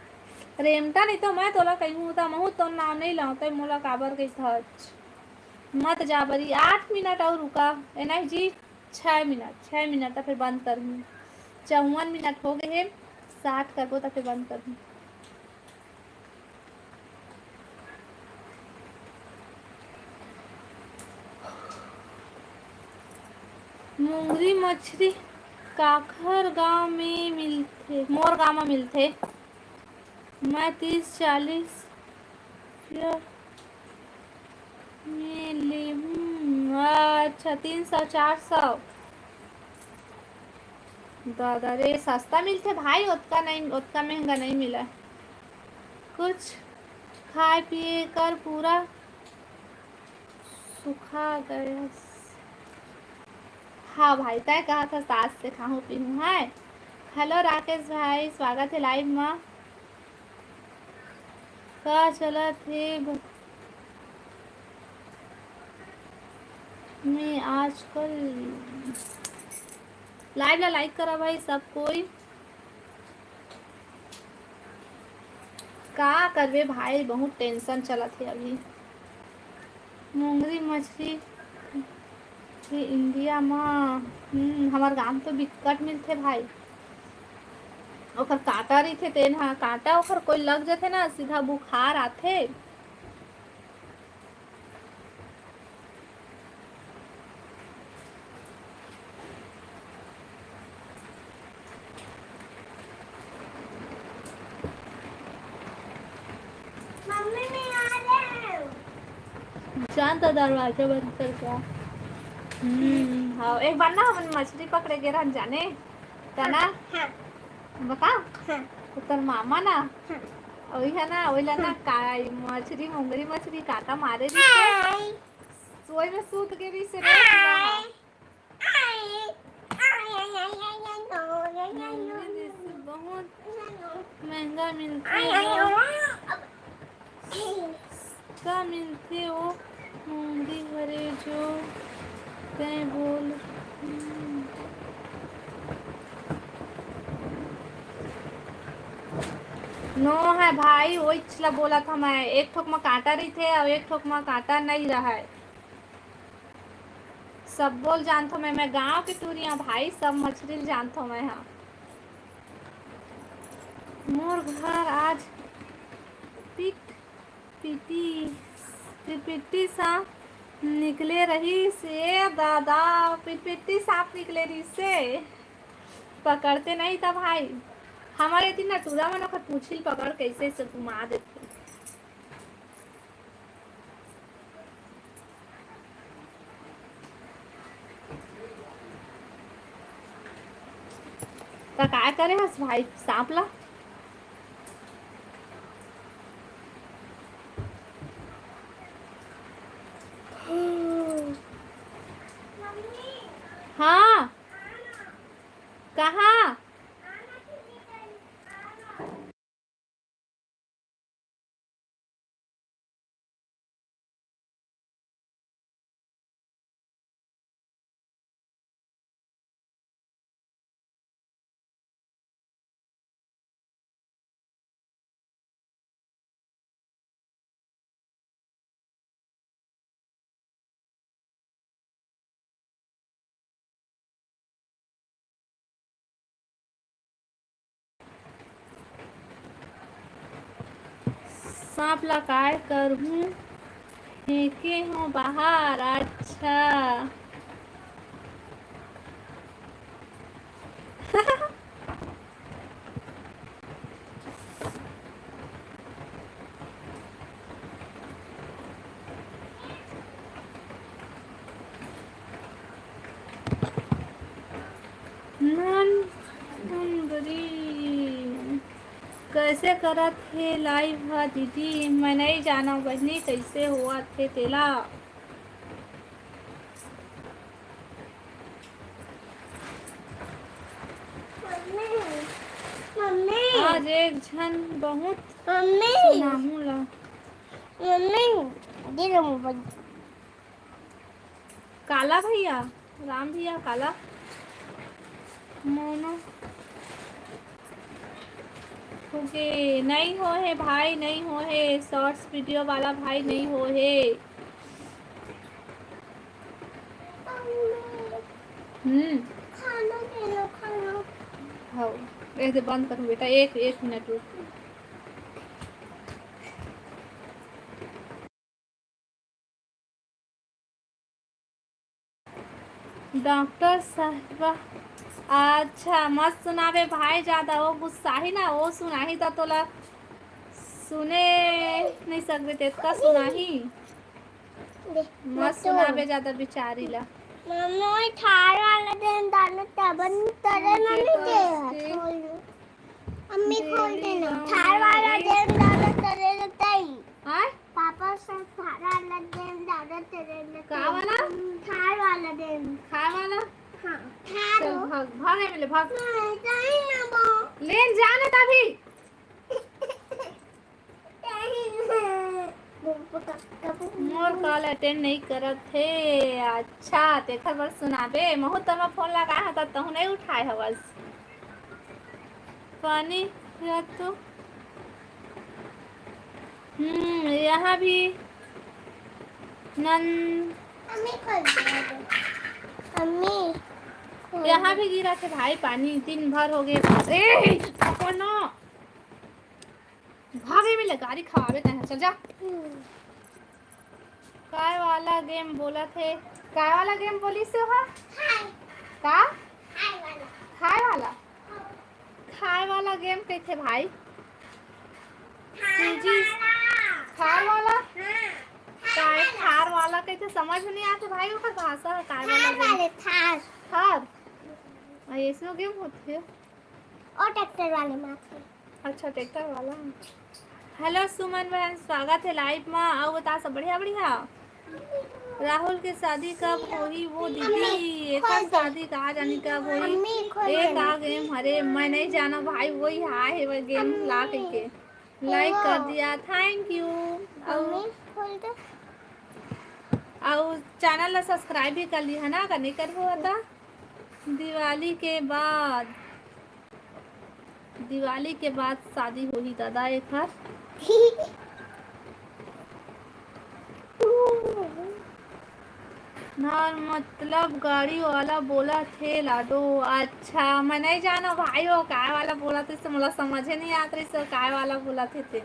रेमटा नहीं तो मैं तोला कहिहूँ, त महूँ तोर नाम नहीं लाऊँ, तै मोला काबर कहिथच? मत जा बरी, आठ मिनट अउ रुका। ए नहीं जी, छः मिनट, छः मिनट त फिर बंद करहूँ। चौवन मिनट हो गए हे, साठ करबो त फिर बंद करहूँ। मुंगरी मछरी काखर गांव में मिलथे? मोर गांव में मिलथे। मैं तीस चालीस रुपया में लेहूं। अच्छा, तीन सौ चार सौ। दादा रे, सस्ता मिलथे भाई, ओतका नहीं, ओतका महंगा नहीं मिला। कुछ खाए पिए कर पूरा सुखा गयस। हाँ भाई, तय कहा था सास से खाहूँ पीहूँ है। हेलो राकेश भाई, स्वागत है लाइव में। का चलत हे ब-, में आजकल? लाइव ला लाइक करा भाई सब कोई। का करबे भाई, बहुत टेंशन चलत हे अभी। मुंगरी मछरी के इंडिया म, हम्म, हमर गांव तो बिकट मिलथे भाई। ओकर कांटा रहिथे, तेन ह कांटा ओकर कोई लग जथे ना, सीधा बुखार आथे। मम्मी, मैं आ रहा हूँ। जान तो दरवाजा बंद कर क्या? हम्म, हाँ, एक बार ना हमन मछली पकड़े गे रहन जाने, त ना? हाँ। बका? हाँ। तो तोर मामा ना? हाँ। वही है ना, वही ला ना, हाँ। का, मछली, मुंगरी मछली कांटा मारे रहिथे। हाँ। वही में सूत के भी से रोत रहा। नहीं, बहुत महंगा मिलथे वो। का मिलथे वो मुंगरी हरे जो तैं बोल। नो है भाई, वही ला बोलत हंव मैं, एक ठोक म कांटा रहिथे अउ एक ठोक म कांटा नइ रहय। सब्बो ल जानथों मैं, मैं गांव के टूरी हंव भाई, सब मछरी ल जानथों मैं हा। मोर घर आज पिट पिटी, पिटपिटी सांप निकले रहिस। ए दादा, पिटपिटी सांप निकले रहिस से। पकड़ते नहीं था भाई। हमारे दिन ना टूरा मन ओकर पूछी ल पकड़ कैसे से घुमा देथे। त काय करे हस भाई सांप ला? हाँ। कहाँ? सांप ला काय करहूं, फेंके हो बाहर। अच्छा। नन सुंदरी, कैसे करत हे लाइव ह दीदी? मैं नई जानव बहिनी, कैसे होवत हे तेला। Mummy, mummy. आज एक झन बहुत मम्मी। सुनाहू ला। मम्मी, दे दो मोबाइल। काला भैया, राम भैया, काला। मोनो। ओके, नहीं हो हे भाई, नहीं हो हे, शॉर्ट्स वीडियो वाला भाई नहीं हो हे। हम्म। खाना दे लो, खाना। हाँ, ऐसे बंद करूँ बेटा, एक, एक मिनट रुक। डॉक्टर साहिबा, अच्छा, मत सुनावे भाई ज्यादा, वो गुस्साही ना, वो सुनाही त तोला सुने नहीं सकते, तेतका सुनाही। दे, मत मत सुनावे तो। ज्यादा बिचारी ला। मम्मी, थार वाला देन दाना तबन तरे मम्मी दे। मम्मी खोल देना। थार वाला देन दादा तेरे लगता ही। आय? पापा से थार वाला देन दादा तेरे लगता ही। का वाला? थार वाला देन। खाए वाला? हाँ, थार चल, हो। भाग, भाग, ये ले, भाग। नहीं, नहीं ना वो। लेन जाने तभी। मोर कॉल अटेंड नहीं करत हे। अच्छा, तेखर बर सुनाबे। महू तमा फोन लगाए हव, त तहू नहीं उठाए हवस। पानी रख तो। हम्म, यहाँ भी नन-, अम्मी खोल दे, अम्मी। यहाँ भी गिरा थे भाई पानी, दिन भर हो गए। ए, कोनो भागे में ले गारी खवावे तैं, चल जा। हम्म। काय वाला गेम बोलत हे? काय वाला गेम बोलिस हे ओहा? खाए। का? खाए वाला। खाए वाला। खाए वाला गेम कहिथे भाई। खाए सूजी। वाला। खाए वाला? हाँ। काय खाए वाला। खार वाला कहिथे, समझ में नहीं आथे भाई, ओकर भाषा हे काय वाला खार गेम। वाले, थार। थार? आ, ऐसनो गेम होथे। ओ ट्रैक्टर वाले माथे। अच्छा, ट्रैक्टर वाला। हेलो सुमन बहन, स्वागत हे लाइव मा। अउ बता, सब बढ़िया, बढ़िया? राहुल के शादी कब होही वो दीदी? एकर शादी का जानी कब होही। मम्मी, खोल ए दे। का गेम हरे, मैं नहीं जाना भाई, वही आए हे वो गेम ला कहिके। लाइक कर दिया, थैंक यू। अउ मम्मी, खोल दे। अउ चैनल ला सब्सक्राइब भी कर लिहा ना, अगर नहीं करबो त। दिवाली के बाद, दिवाली के बाद शादी होही दादा एखर। नर मतलब गाड़ी वाला बोला थे लाडो। अच्छा, मैं नहीं जाना भाई, वो काय वाला बोला थे, मोला समझे नहीं आत रही, सो काय वाला बोला थे ते।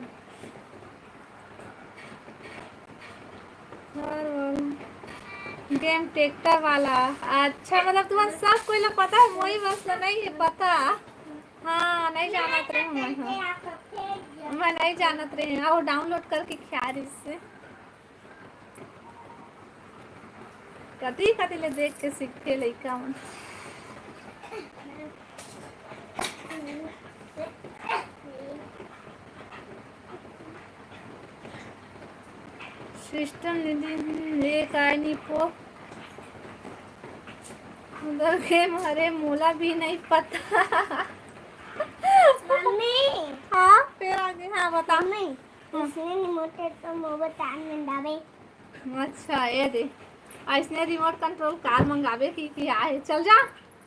हर वाला गेम ट्रैक्टर वाला। अच्छा, मतलब तुम्हार सब कोई ला पता है, मोही बस ला नहीं है पता। हाँ, नहीं जानत रहे हूँ मैं, हाँ। मैं नहीं जानत रहे हूँ, और डाउनलोड करके क्या इससे। कति कति ले देख के सीखथे लइका मन। सिस्टम दीदी, हम्म, ये काय नी पो। उधर गेम हरे, मोला भी नहीं पता। मम्मी। हाँ, फिर आगे, हाँ, बता। मम्मी, हाँ। इसने रिमोट है तो मोबाइल टाइम में दाबे। अच्छा, ये दे। अइसने रिमोट कंट्रोल कार मंगाबे कि, कि आए? चल जा।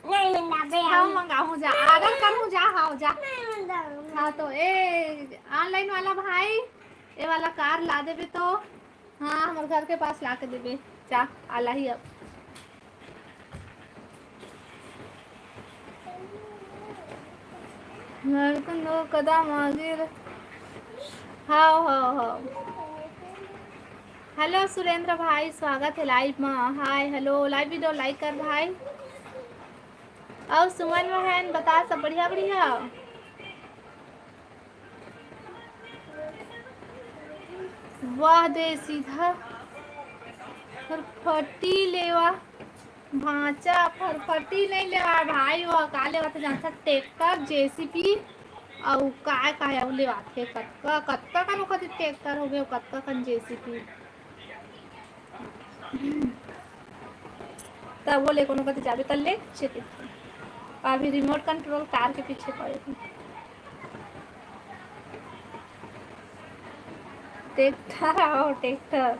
नहीं मंगाबे हाँ, हम। मंगाहूँ जा। ऑर्डर करहूँ जा, हाँ, जा। नहीं मंगाबे। हाँ, तो ए, ऑनलाइन वाला भाई, ये वाला कार ला देबे तो, हाँ, हमर घर के पास ला के देबे। जा, आला ही अब। धड़कन दो कदम आगे र-, हाव, हाव, हाव। हेलो सुरेंद्र भाई, स्वागत है लाइव में। हाय, हेलो, लाइव वीडियो लाइक कर भाई। और सुमन बहन बता, सब बढ़िया, बढ़िया? वाह दे सीधा फटफटी लेवा। भांचा फटफटी नहीं लेवा भाई, वो का लेवा थे जानता, ट्रैक्टर, जेसीबी, अउ काय काय अउ लेवा थे, कतका, कतका कन ओखर ट्रैक्टर होगे, कतका कन जेसीबी। तब वो ले कोनो कति जाबे, त ले पीछे के। अभी रिमोट कंट्रोल कार के पीछे पड़े थे। ट्रैक्टर आओ, ट्रैक्टर।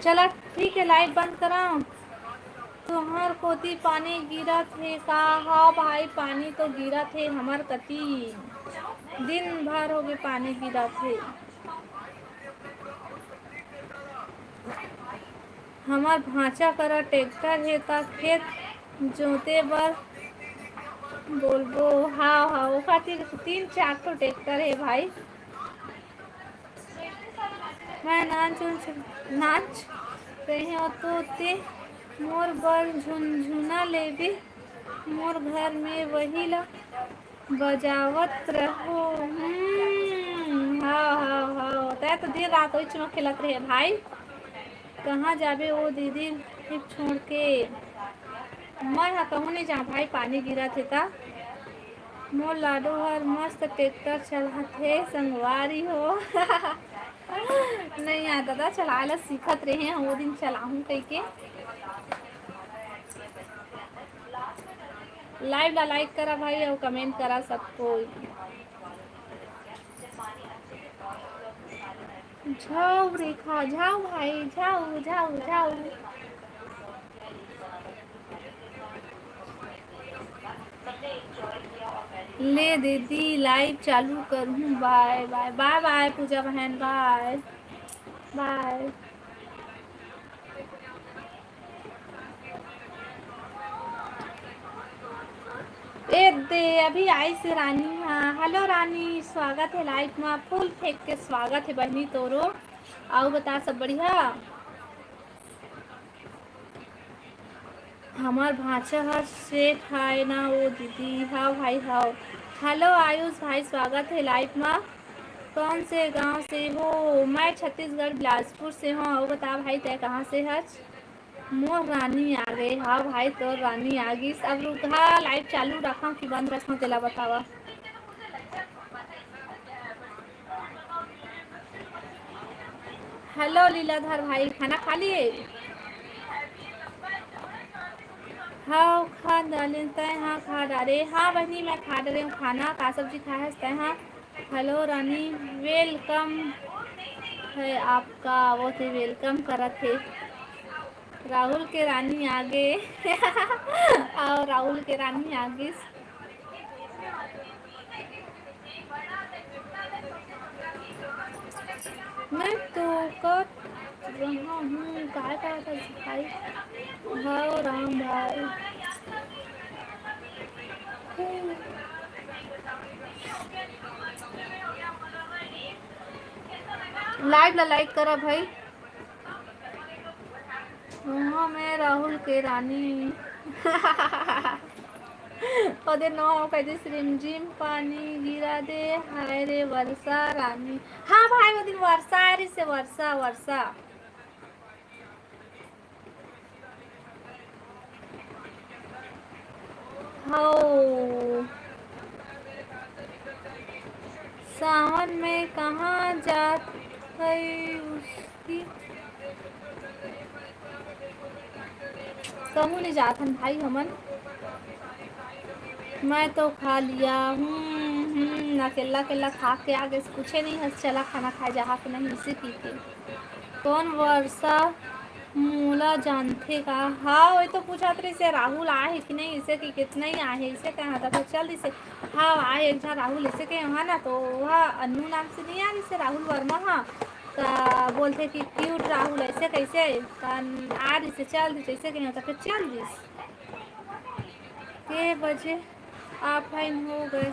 चला ठीक है, लाइव बंद करा। तुहर कोती पानी गिरत हे का? हाँ भाई, पानी तो गिरत हे हमर कती, दिन भर होगे पानी गिरत हे। हमर भांचा करा ट्रैक्टर हे, त खेत जोते बर बोलबो। हाँ, हाँ, ओखर तीर तीन चार ठो ट्रैक्टर हे भाई। मैं नाच उच, नाच रहे हो तो ते मोर बर झुनझुना लेबे, मोर घर में वही ला बजावत रहो। हम्म, हाँ, हाँ, हाँ, तै तो दिन रात ओइच म खेलत रहे भाई। कहाँ जाबे ओ दीदी, फिर छोड़ के? मैं ह कहूँ नहीं जाऊँ भाई, पानी गिरत हे ता। मोर लाडो हर मस्त ट्रैक्टर चलाथे संगवारी हो। नहीं यार दादा, चलाए ला सीखत रहे हैं, वो दिन चलाहूँ कह के। लाइव ला लाइक करा भाई और कमेंट करा सब कोई। जाओ रेखा, जाओ भाई, जाओ, जाओ, जाओ। ले दीदी, लाइव चालू करहूँ। बाय, बाय, बाय, बाय, पूजा बहन, बाय, बाय। ए दे, अभी आइस रानी। हाँ, हेलो रानी, स्वागत है लाइव में। फूल फेंक के स्वागत है बहनी तोरो। आओ बता, सब बढ़िया? हमार भांचा हर सेठ आय ना वो दीदी। हाँ भाई, हाँ। हेलो आयुष भाई, स्वागत है लाइव में। कौन से गांव से हो? मैं छत्तीसगढ़ बिलासपुर से हूँ। अउ बता भाई, तै कहाँ से हच? मोर रानी आ गए। हाँ भाई, तोर रानी आ गिस। अब रुकहा, लाइव चालू रखा कि बंद रखा, तेला बतावा। हेलो लीलाधर भाई, खाना खा लिए? हाँ, खा डाले। तय हाँ, खा डाले। हाँ बहनी, मैं खा डाले हूँ खाना। का सब्जी खाए हस तय? हाँ। हेलो रानी, वेलकम है आपका। वो थे वेलकम करत थे। राहुल के रानी आगे। आओ, राहुल के रानी आगे। मैं तो कर रहा हूँ, काय करत हस भाई? हाव राम भाई। लाइव ला लाइक करा भाई। उहाँ मैं राहुल के रानी। ओदे नवा कहिथे, रिमझिम पानी गिरा दे, हाय रे वर्षा रानी। हाँ भाई, वो दिन वर्षा आ रही से, वर्षा, वर्षा। हौ। सावन में कहाँ जात है उसकी? कहूँ नहीं जात हन भाई हमन। मैं तो खा लिया हूँ। हम्म, अकेला अकेला खा के आगे से पूछे नहीं हस, चला खाना खाए जहाँ के नहीं, इसे पी के। कौन वर्षा मोला जानथे का? हाँ, वही तो पूछत रहिस हे, राहुल आए हे कि नहीं, इसे कि कितना ही आए हे, इसे कहा था, तो चल दिस हे। हाँ, आए एक झन राहुल, इसे के वहाँ ना, तो वह अन्नू नाम से नहीं आ रहिस हे, राहुल वर्मा, हाँ। त बोलथे कि क्यूट राहुल, ऐसे कैसे? त आ रहिस हे, चल दिस, ऐसे कहे, त फिर चल दिस। के बजे ऑफलाइन हो गए।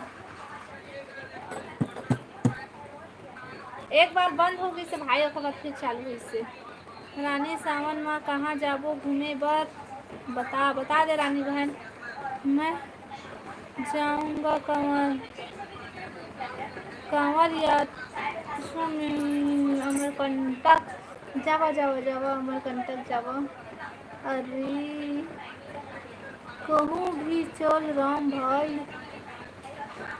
एक बार बंद हो गई से भाई, ओकर बाद फिर चालू हुई से। रानी सावन मा कहाँ जाबो घूमे बर? बता, बता दे रानी बहन। मैं जाऊंगा कंवर, कंवर यात्रा में अमरकंटक। जावा, जावा, जावा, अमरकंटक जावा। अरे, कहूँ भी चल राम भाई।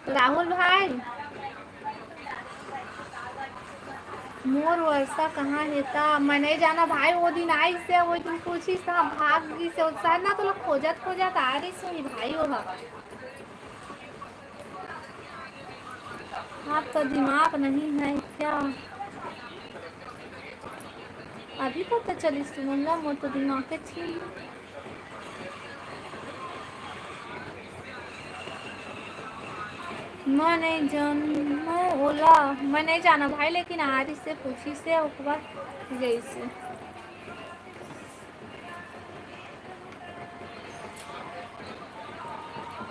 राहुल भाई, मोर वर्षा कहाँ हे ता? मैं नहीं जाना भाई, वो दिन आइस हे, वो दिन पूछिस त भाग गिस हे, उत्साह ना तो लोग खोजत खोजत आ रहिस हे भाई, वो हा। आपका दिमाग नहीं है क्या? अभी तक तो चलिस तुमन ला, मोर तो दिमाग के छीन। मैं नहीं जान, मैं ओला, मैं नहीं जाना भाई, लेकिन आ रहिस हे, पूछिस हे, ओकर बाद गइस हे।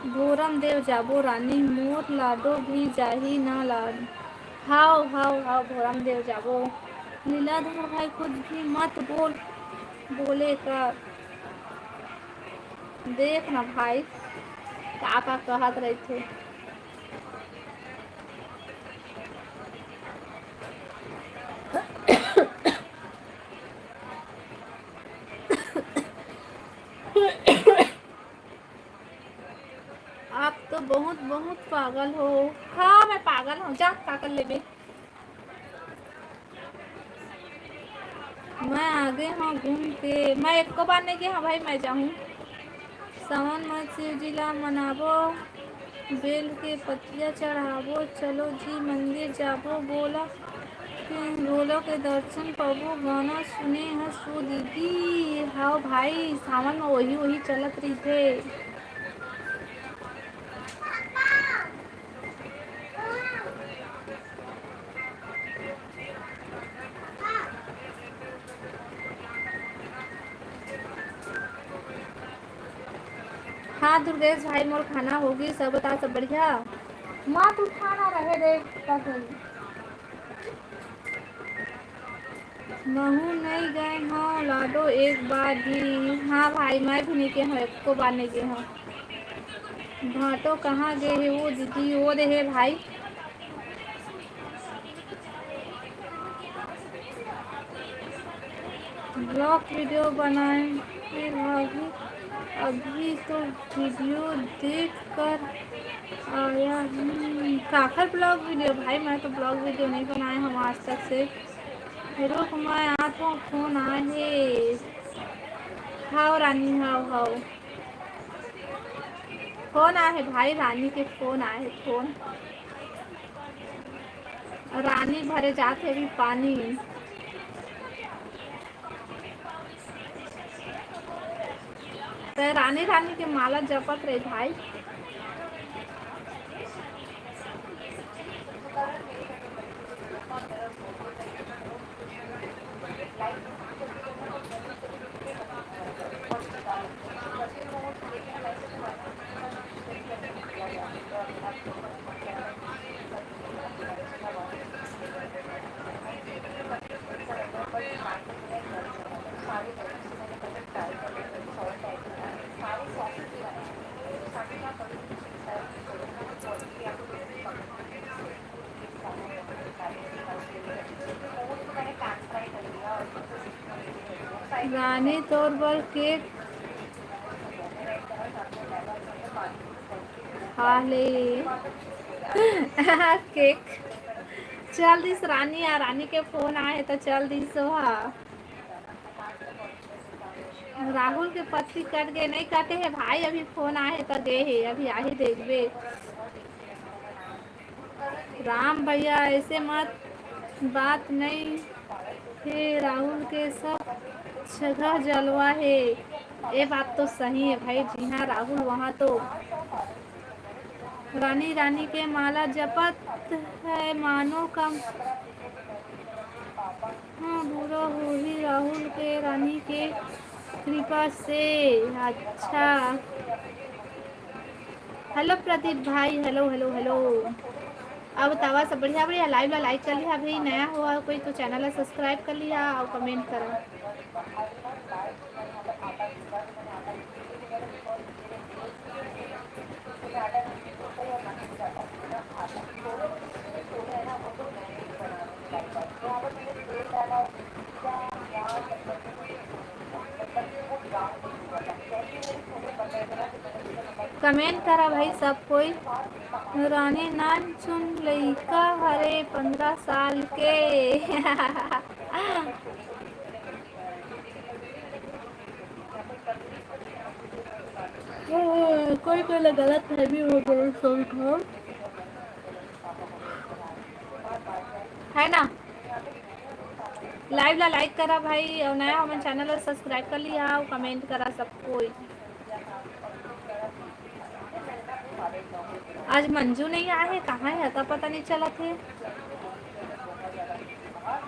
भोरम देव जाबो रानी, मोर लाडो भी जाही ना लाड। हाव, हाव, हाव, भोरम देव जाबो। लीलाधर भाई, कुछ भी मत बोल, बोले कर। देख ना भाई, का, का कहत रहिथे। आप तो बहुत, बहुत पागल हो। हाँ, मैं पागल हूँ। जा, का कर लेबे। मैं आगे हूँ घूम के। मैं एको बार नहीं गया हूँ भाई, मैं जाऊँ। सावन में शिव जी ला मनाबो, बेल के पत्तिया चढ़ाबो, चलो जी मंदिर जाबो, बोला के भोला के दर्शन पाबो। गाना सुने हस ओ दीदी? हाव भाई, सावन में वही वही चलत रहिथे। हाँ दुर्गेश भाई, मोर खाना होगी, सब बता, सब बढ़िया? माँ तू खाना रहे दे, का करी? महू नहीं गए हूँ लाडो एक बार भी। हाँ भाई, मैं भी नहीं गए हूँ, एको बार नहीं गए हूँ। भाटो कहाँ गए है वो दीदी? वो दे है भाई। ब्लॉग वीडियो बनाए, फिर भाभी अभी तो वीडियो देख कर आया हूँ। काखर ब्लॉग वीडियो भाई, मैं तो ब्लॉग वीडियो नहीं बनाए हम आज तक से। रुक, मैं आत हूँ, फोन आए हे। हाव रानी, हाव, हाव। फोन आए हे भाई, रानी के फोन आए हे, फोन। रानी भरे जात हे अभी पानी। ते रानी रानी के माला जपत रहे भाई। रानी तोर बर केक खा ले। केक चल दिस रानी, आ रानी के फोन आए त चल दिस हा। राहुल के पत्ती कट गे, नहीं कटे हे भाई, अभी फोन आए त गे हे, अभी आही देखबे। राम भैया ऐसे मत बात नहीं हे, राहुल के सब जगह जलवा हे। ये बात तो सही है भाई, जी हाँ राहुल, वहाँ तो रानी रानी के माला जपत है मानो कम। हाँ, पूरा होही राहुल के रानी के कृपा से। अच्छा, हेलो प्रदीप भाई, हेलो हेलो हेलो। अब बतावा सब बढ़िया बढ़िया। लाइव ला लाइक कर लिहा भाई, नया हुआ कोई तो चैनल ला सब्सक्राइब कर लिहा और कमेंट करा। कमेंट करा भाई सब कोई। रानी नानचुन लइका हरे, पंद्रह साल के। कोई कोई ला गलत फहमी हो गए, सॉरी। है ना, लाइव ला लाइक करा भाई, और नया हमन चैनल ला सब्सक्राइब कर लिहा, और कमेंट करा सब कोई। आज मंजू नहीं आए हे, कहाँ हे, अता पता नहीं चलत हे।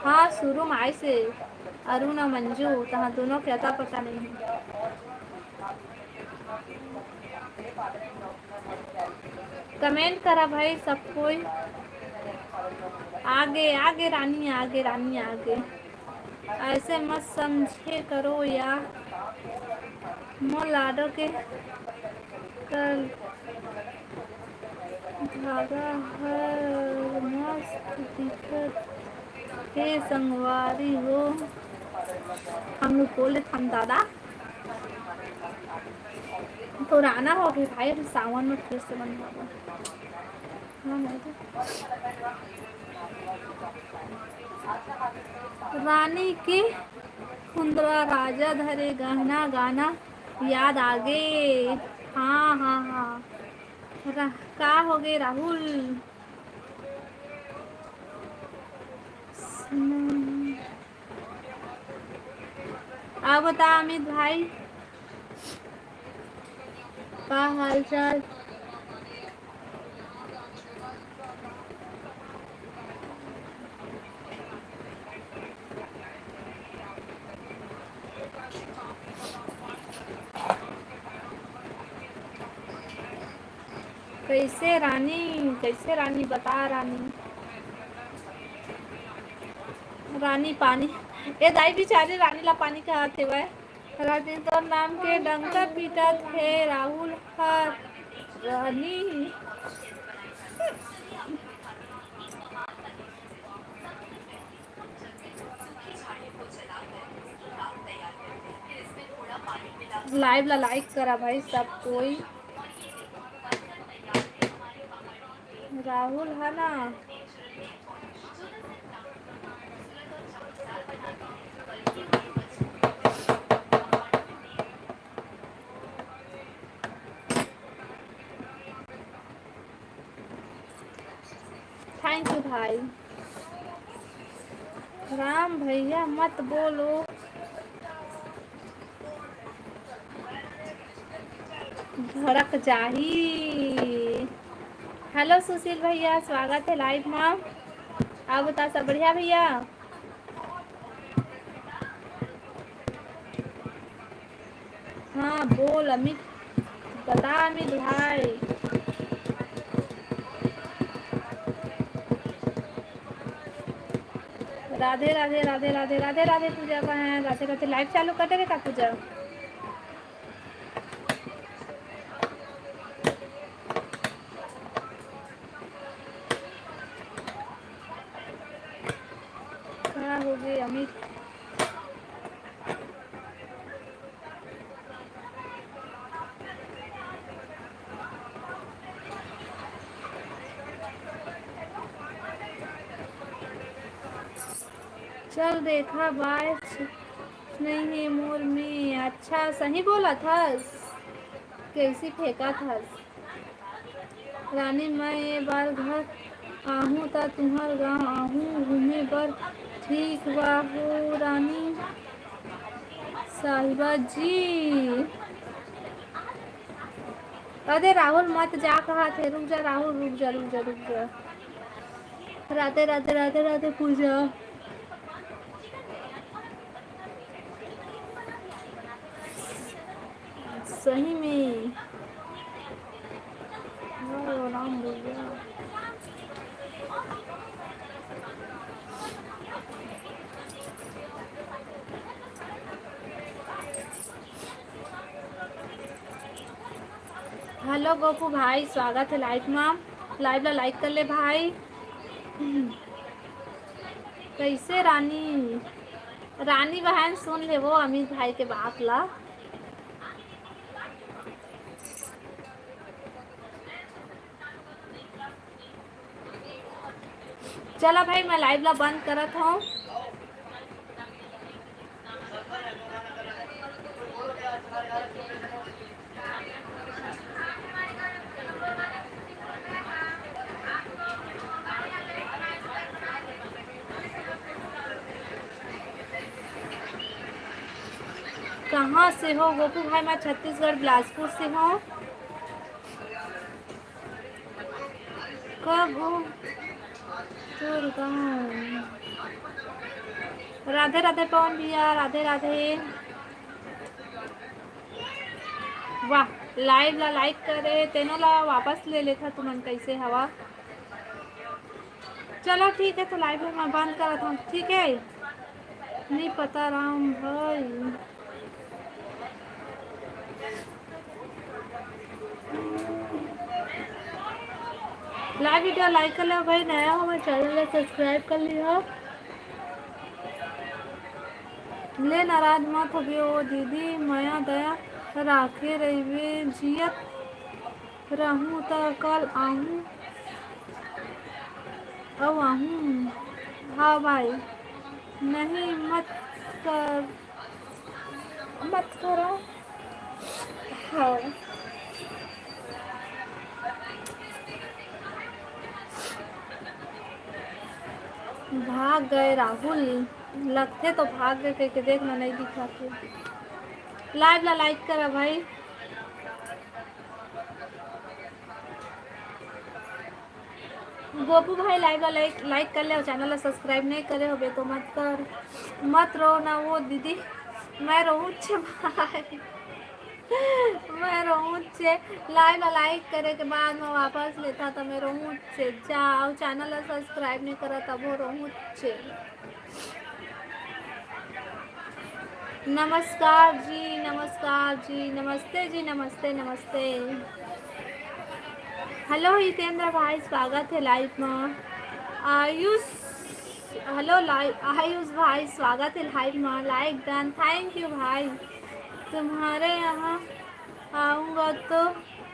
हाँ, शुरू में आइस हे अरुण और मंजू, तहाँ दोनों के अता पता नहीं हे। कमेंट करा भाई सब कोई। आगे, आगे रानी, आगे रानी, आगे। ऐसे मत समझे करो यार, मोर लाडो के कल धागा हर मस्त दिखत हे संगवारी हो। हम लोग बोले हम दादा तो राना हो गए भाई, अभी सावन में फिर से बनवाबो। हाँ, नहीं तो। रानी के कुंदरा राजा धरे गहना गाना याद आगे। हाँ, हाँ, हाँ। रा-, का हो गए राहुल? सुन। आप बता अमित भाई, का हाल चाल? कैसे रानी, कैसे रानी, बता रानी। रानी पानी, ए दाई बिचारी रानी ला पानी कहत हेवय। रानी तोर नाम के डंका पीटत हे राहुल हर रानी। Live ला like करा भाई सब कोई। राहुल है ना? Thank you भाई। राम भैया मत बोलो, भड़क जाही। Hello सुशील भैया, स्वागत है live मा। आप बता, सब बढ़िया भैया? हाँ बोल अमित, बता अमित भाई। राधे राधे राधे राधे राधे राधे पूजा, कहाँ है? राधे राधे। Live चालू कर देबे का पूजा? का होगे अमित? चल देखा बाय। नहीं है मोर में। अच्छा सही बोला थस, कैसी फेंका थस। रानी, मैं ए बार घर आहूँ त तुंहर गांव आहूँ घूमे बर, ठीक बा हो रानी साहिबा जी। अरे राहुल मत जा कहा थे, रुक जा राहुल, रुक जा, रुक जा, रुक जा। राधे राधे राधे राधे पूजा। सही में। ओ राम भैया। Hello गोपू भाई, स्वागत है live मा। Live ला like कर ले भाई। कैसे रानी, रानी बहन सुन ले वो अमित भाई के बात ला। चला भाई, मैं live ला बंद करत हूँ। कहाँ से हो गोपू भाई? मैं छत्तीसगढ़ बिलासपुर से हूँ। कब हो तोर गाँव? राधे राधे पवन भैया, राधे राधे। वाह, live ला like करे तेनो ला वापस ले लेथा तुमन, कैसे हवा? चलो ठीक है, तो live ला मैं बंद करत हूँ, ठीक है? नहीं पता राम भाई। Live video like कर लो भाई, नया हो मैं channel ला subscribe कर लियो। ले नाराज मत होबे ओ दीदी, मया दया राखे रहिबे, जियत रहूं त कल आहूं अउ आहूं। हाँ भाई, नहीं मत कर, मत करो। हाँ। भाग गए राहुल, लगथे तो भाग गए कहिके, देख ना, नहीं दिखा थे। Live ला like करा भाई। गोपू भाई, live ला like, like कर ले, channel ला subscribe नहीं करे होबे तो मत कर, मत रो ना वो दीदी, मैं रोहूं छे भाई। मैं रोहूं छे, live ला like करे के बाद मैं वापस लेथा त मैं रोहूं छे। जा, अउ channel ला subscribe नहीं करा तभो रोहूं छे। नमस्कार जी, नमस्कार जी, नमस्ते जी, नमस्ते, नमस्ते। Hello हितेंद्र भाई, स्वागत है live मा। आयुष, hello live, आयुष भाई, स्वागत है live मा। Like done, thank you भाई। तुम्हारे यहाँ आऊँगा तो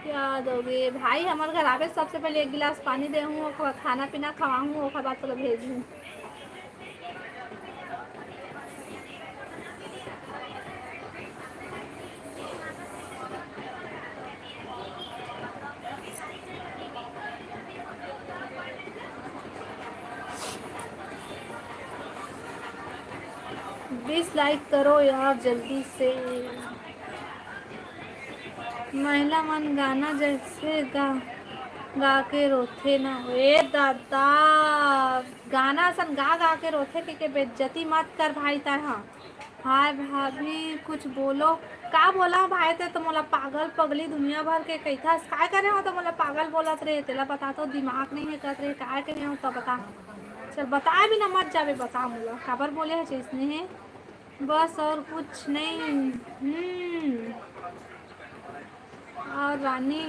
याद होगे भाई, हमर घर आबे, सबसे पहले एक गिलास पानी देहूँ, ओकर बाद खाना पीना खवाहूँ, ओकर बाद तोला भेजहूँ। बीस लाइक करो यार जल्दी से। महिला मन गाना जैसे गा, गा के रोथे ना। ए दादा, गाना असन गा गा के रोथे के, के बेइज्जती मत कर भाई तैं हा। हाय भाभी, कुछ बोलो। का बोला भाई, तैं तो मोला पागल पगली दुनिया भर के कहिथस। काय करे हो तो मोला पागल बोलत रहे, तेला बता तो, दिमाग नहीं है कहत रहे, काय करे हो तो बता। चल बता भी ना, मत जाबे, बता मोला काबर बोले है चीज नहीं है। बस और कुछ नहीं। हम्म। और रानी,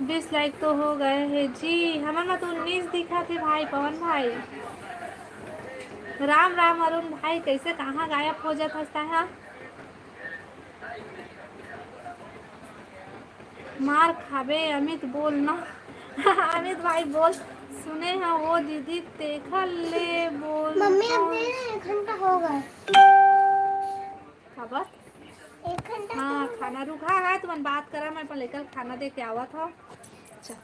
बीस लाइक तो हो गए हे जी। हमर में तो उन्नीस दिखा थे भाई, पवन भाई। राम राम अरुण भाई, कैसे कहाँ गायब हो जात हस तैं हा? मार खाबे अमित, बोल ना। अमित भाई बोल, सुने हा वो दीदी, तेखर ले बोल मम्मी, अब तो। दे ना, एक घंटा हो गए। खबर? एक घंटा हाँ, तो खाना रुका है, तुमन बात करा, मैं पहले कल खाना दे के आवत हूँ। अच्छा।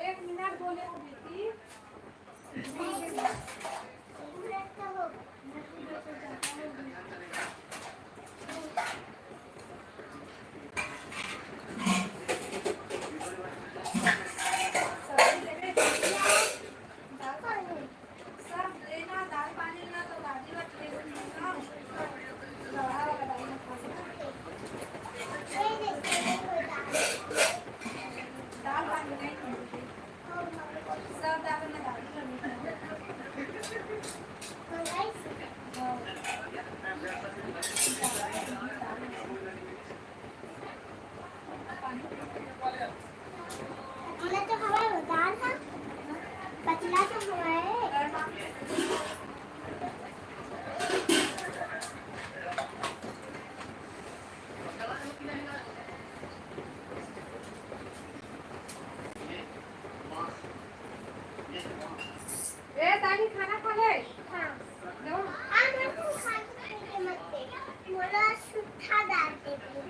एक मिनट बोले हो बेटी। पतला तो हवा है, उतार ना। पतला तो हवा है। ए, तानी खाना खा ले। हाँ। लो। आ, मेरे को खाने के मत दे। मोला सूखा दाल दे दे।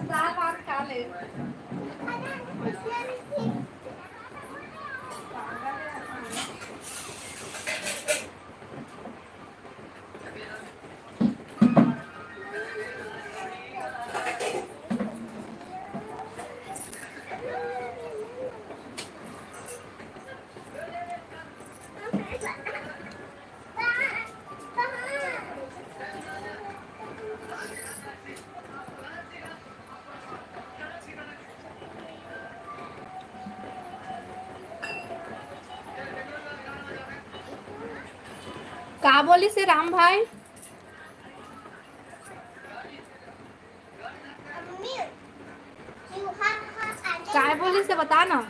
दाल भात खा ले। सूखा दाल, सूखा दाल। का बोलिस हे राम भाई? काय बोलिस हे बता ना।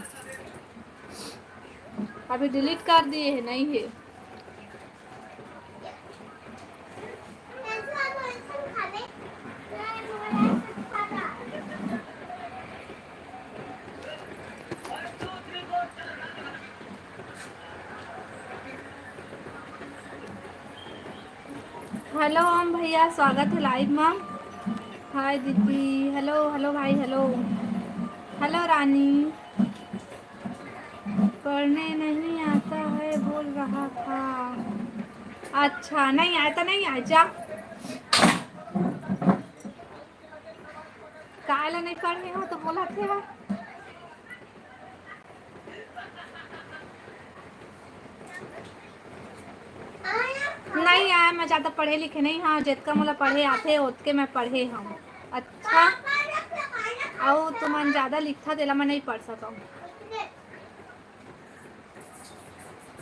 अभी डिलीट कर दिए हे, नहीं हे। हेलो ओम भैया, स्वागत है लाइव में। हाय दीदी, हेलो, हेलो भाई, हेलो। हेलो रानी। पढ़ने नहीं आता है बोल रहा था। अच्छा, नहीं आता, नहीं आय जा। काहे ला नहीं पढ़े हो तो बोला थे। नहीं यार, मैं ज्यादा पढ़े लिखे नहीं हूँ, जितका मोला पढ़े आथे ओतके मैं पढ़े हूँ। अच्छा, अउ तुमन ज्यादा लिखथा तेला मैं नहीं पढ़ सकूँ।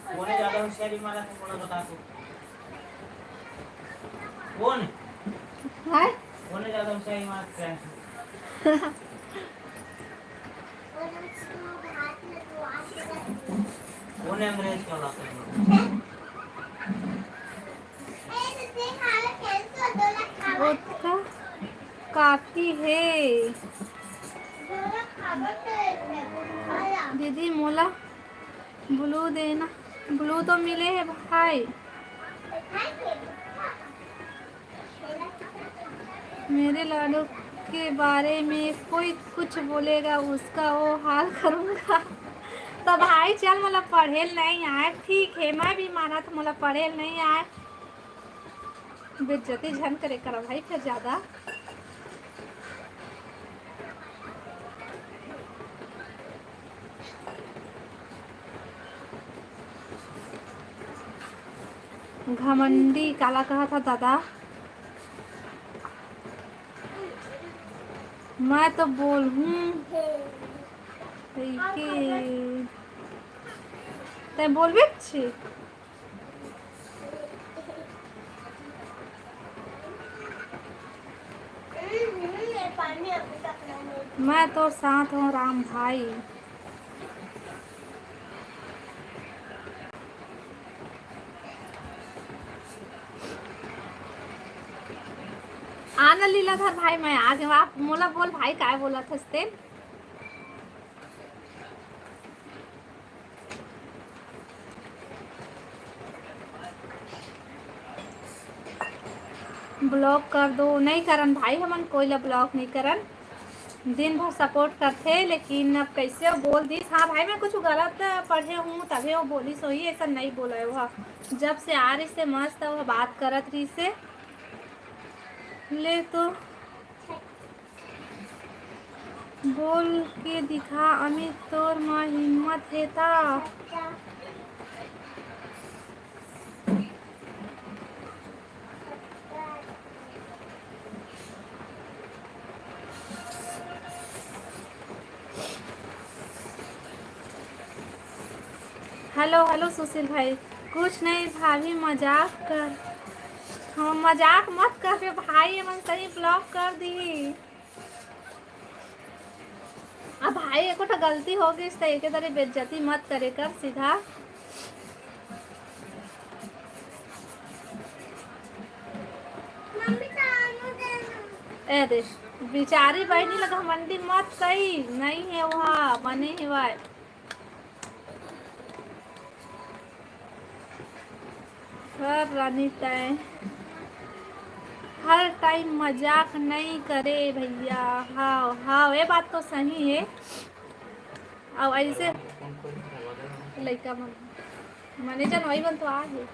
कोने ज्यादा होशियारी मारा था, थोड़ा बता दो। कौन? हाय? कोने ज्यादा होशियारी मारा था? कोने अंग्रेज कहलाते हैं? ओतका काफी हे। दीदी मोला ब्लू देना, ब्लू तो मिले हे भाई। मेरे लाडो के बारे में कोई कुछ बोलेगा, उसका वो हाल करूँगा। तो भाई चल, मोला पढ़े ल नहीं आए, ठीक है, मैं भी मानत मोला पढ़े ल नहीं आए। बेइज्जती झन करे करा भाई, फिर ज्यादा घमंडी काला कहा था दादा? मैं तो बोलहूँ कि तैं बोलबे छी। मैं तो साथ हूँ राम भाई। आना लीलाधर भाई, मैं आ गया। आप मोला बोल भाई, काय बोला था तेन? ब्लॉक कर दो, नहीं करन भाई, हमन कोई ला ब्लॉक नहीं करन। दिन भर सपोर्ट करथे, लेकिन अब कैसे वो बोल दिस। हाँ भाई, मैं कुछ गलत पढ़े हूँ, तभे वो बोलिस होही, ऐसा नहीं बोला है वो। जब से आ रहिस हे मस्त वो बात करत रहिस हे। ले तो बोल के दिखा अमित, तोर म हिम्मत हे ता। हेलो, हेलो सुशील भाई, कुछ नहीं भाभी, मजाक कर। हाँ, मजाक मत कर बे भाई, एमन सही ब्लॉक कर दी। अब भाई, एको ठो गलती हो गइस त एके दरी बेइज्जती मत करे कर सीधा। ए दे, बिचारी बहिनी ल घमंडी मत कही, नहीं हे वहा, बने हेवय। हर रानी तय हर टाइम मजाक नहीं करे भैया। हाव, हाव, ये बात तो सही है। अब ऐसे लइका मन, मने जन वही मन तो आ है।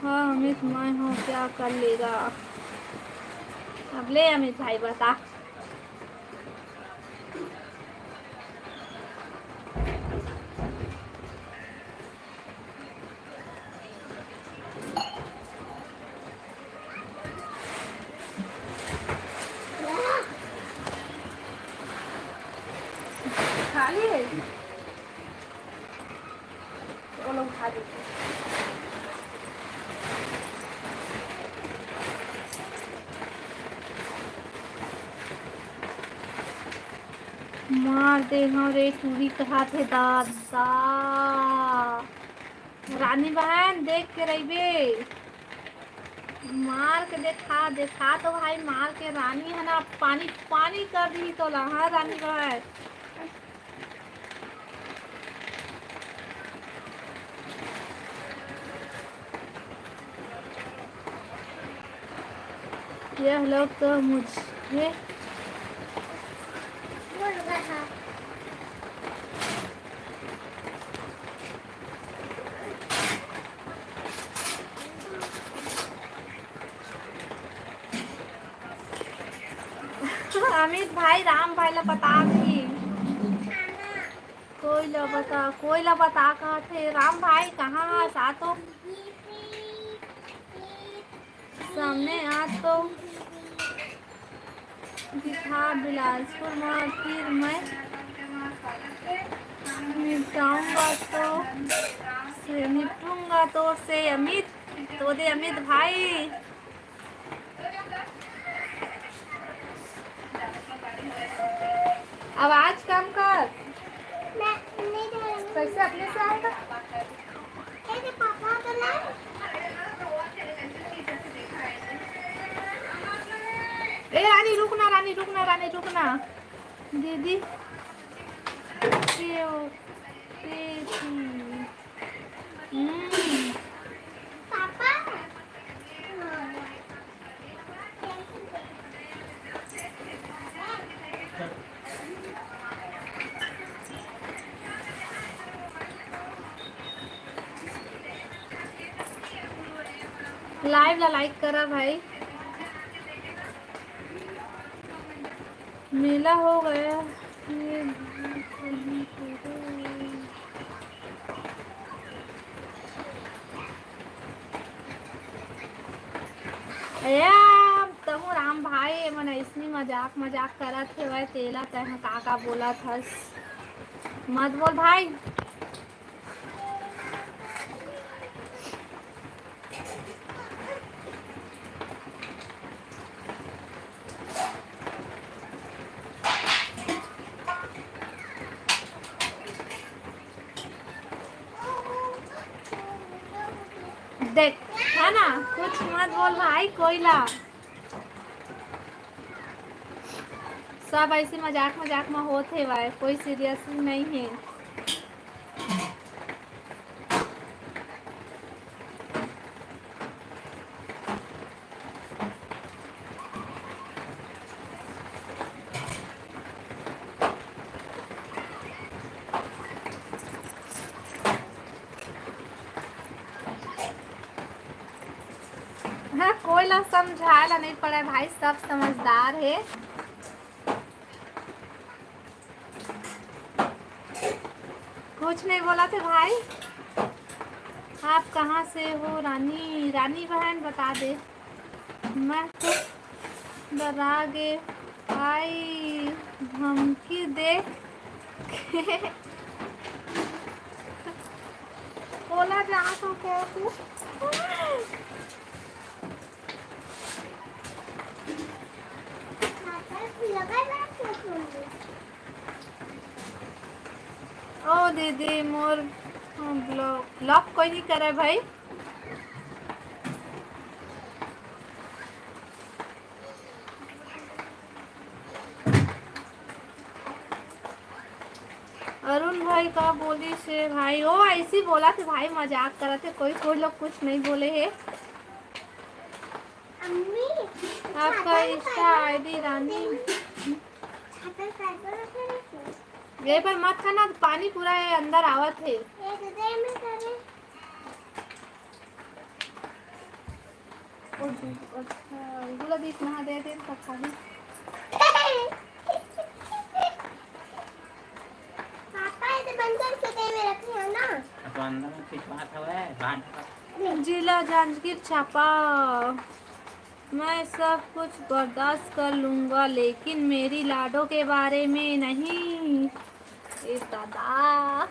हाँ अमित, मैं हूँ, क्या कर लेगा? अब ले अमित भाई बता। खाली है। वो लोग उठा देते। मार दे हव रे टूरी कहाथे दादा। रानी बहन देख के रहिबे। मार के देखा, देखा तो भाई, मार के रानी है ना, पानी पानी कर दी तोला। हाँ रानी बहन। यह लोग तो मुझे अमित भाई, राम भाई ला बता दी। कोई ला बता, कोई ला बता कहत हे। राम भाई कहाँ हस? आ तो सामने आ तो दिखा बिलासपुर में, फिर मैं निपटाऊंगा तो से निपटूंगा तो से अमित, तो दे अमित भाई। आवाज कम कर। मैं नहीं दे रहा हूँ। कैसे अपने से आएगा? ए, तो पापा तो ना। ए रानी, रुक ना, रानी, रुक ना, रानी, रुक ना। दीदी, सेव, सेव। हम्म। पापा। Live ला like करा भाई। मेला हो गया। अरे, तहूँ राम भाई, ए मन अइसनी मजाक, मजाक करत हेवय, तेला तैं ह का, का बोलत हस? मत बोल भाई। देख, है ना, कुछ मत बोल भाई कोई ला। सब ऐसे मजाक मजाक में होत हेवय, कोई serious नहीं है। हाँ, कोई ला समझाए ला नहीं पड़े भाई, सब समझदार है। कुछ नहीं बोला थे भाई। आप कहाँ से हो रानी? रानी बहन बता दे। मैं तो डरा गे भाई, धमकी दे के। बोला जा तो क्या तू? ओ दीदी, मोर block, block कोई नहीं करे भाई। अरुण भाई का बोली से भाई, ओ ऐसी बोला थे भाई, मजाक करत थे, कोई कोई लोग कुछ नहीं बोले है। अम्मी, आपका छाता Insta ID रानी। छाता ये पर मत खाना, पानी पूरा ये अंदर आवत है। ये तो दे, मैं करे। अच्छा, गुला बीच में दे दे, तब खा ली। पापा, ये तो बंद करके दे, मैं रखी हूँ ना। तो अंदर में खिंचवा था, वह बाहर निकल। जिला जांजगीर चांपा। मैं सब कुछ बर्दाश्त कर लूँगा, लेकिन मेरी लाडो के बारे में नहीं। ए दादा।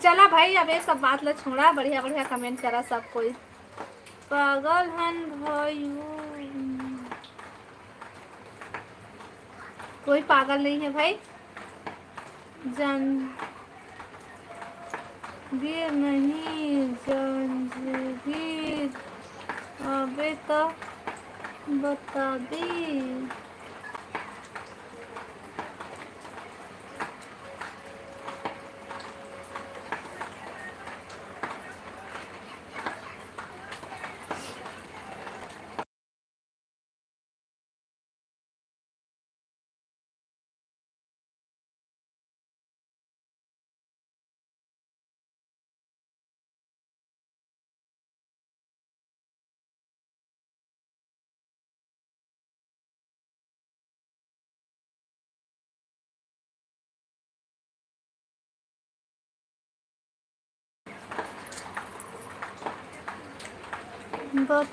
चला भाई, अब ये सब बात ला छोड़ा, बढ़िया बढ़िया comment करा सब कोई। पागल हन भाई। कोई पागल नहीं है भाई। जांजगीर नहीं, जांजगीर। अबे तो बता दी। बस।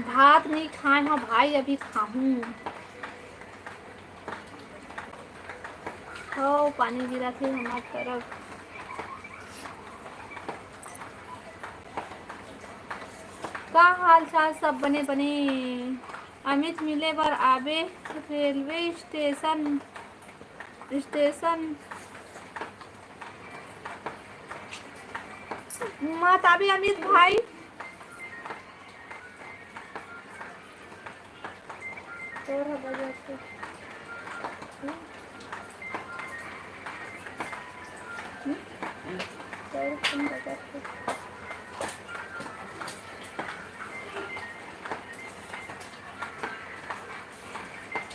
भात नहीं खाए हो भाई, अभी खाहूँ। हो, पानी गिरा थे हमार तरफ। का हाल चाल? सब बने बने। अमित मिले बर आबे रेलवे स्टेशन, स्टेशन। मत आबे अमित भाई। तोर ह बजाते। हम्म? हम्म? तोर ह बजाते।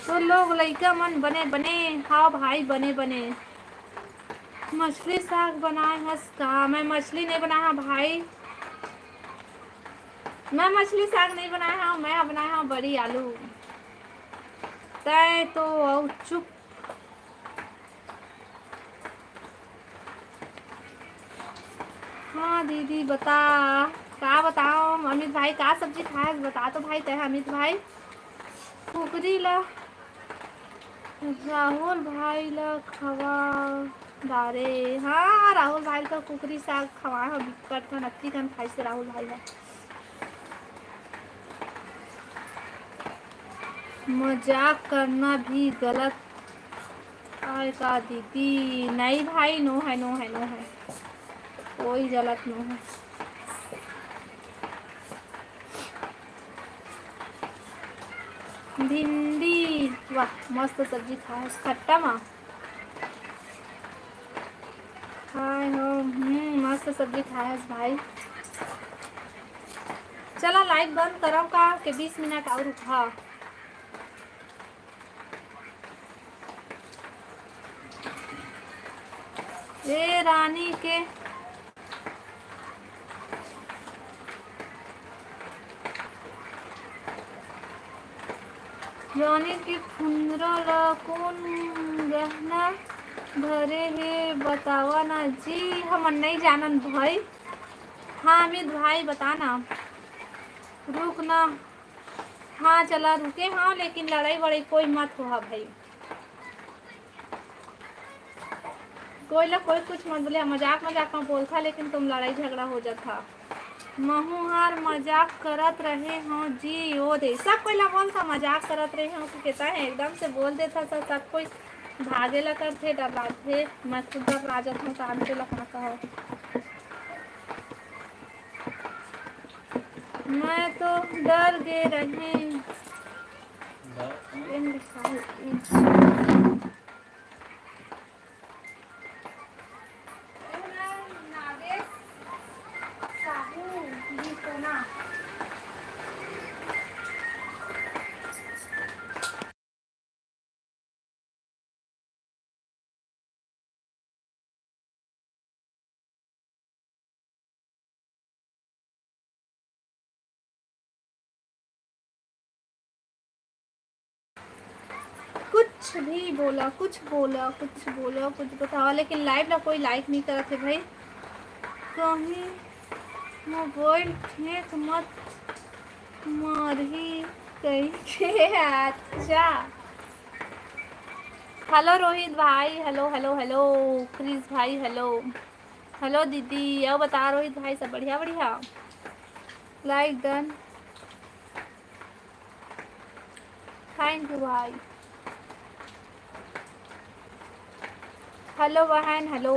तो लोग लइका मन बने बने। हाँ भाई, बने बने। मछली साग बनाए हस का? मैं मछली नहीं बनाया भाई। मैं मछली साग नहीं बनाया हूँ, मैं बनाया हूँ बड़ी आलू। तय तो अउ चुप। हाँ दीदी, बता, का बताओ अमित भाई, का सब्जी खाए बता तो भाई, तय अमित भाई। कुकरी ला राहुल भाई ला खवा डारे। हाँ, राहुल भाई ला तो कुकरी साग खवाए हो, बिकट कन, अत्ती कन खाइसे राहुल भाई ला। मजाक करना भी गलत आय का दीदी? नहीं भाई, no है, no है, no है, कोई गलत no है। भिंडी, वाह, मस्त सब्जी खाए हस, खट्टा मा खाए हो। हम्म, मस्त सब्जी खाए हस भाई। चला, लाइव बंद करव का के बीस मिनट और रुका। ए रानी के रानी के फुंदरा ला कोन गहना भरे हे, बतावा ना जी, हमन नहीं जानन भाई। हाँ अमित भाई, बता ना, रुक ना। हाँ चला रुके, हाँ, लेकिन लड़ाई वड़ाई कोई मत होहा भाई। कोई ला कोई कुछ मत बोले, मजाक मजाक में बोलथा, लेकिन तुम लड़ाई झगड़ा हो जाथा। महू हर मजाक करत रहे हो जी, ओ दे, सब कोई ला बोलथा मजाक करत रहे हो कि कहता है, एकदम से बोल देथा सब, सब कोई भागे ला करथे, डर लागथे। मैं खुद डर ला जात हूँ, तो आदमी ला कहाँ कहो। मैं तो डर गे रहें। कुछ भी बोला, कुछ बोला, कुछ बोला, कुछ बतावा, लेकिन लाइव ला कोई लाइक नहीं करत है भाई। कहीं मोबाइल फेंक मत मारही कहीं के। अच्छा, हेलो रोहित भाई, हेलो, हेलो, हेलो। क्रिस भाई, हेलो, हेलो दीदी। अउ बता रोहित भाई, सब बढ़िया? बढ़िया। लाइक डन। थैंक यू भाई। हेलो बहन, hello.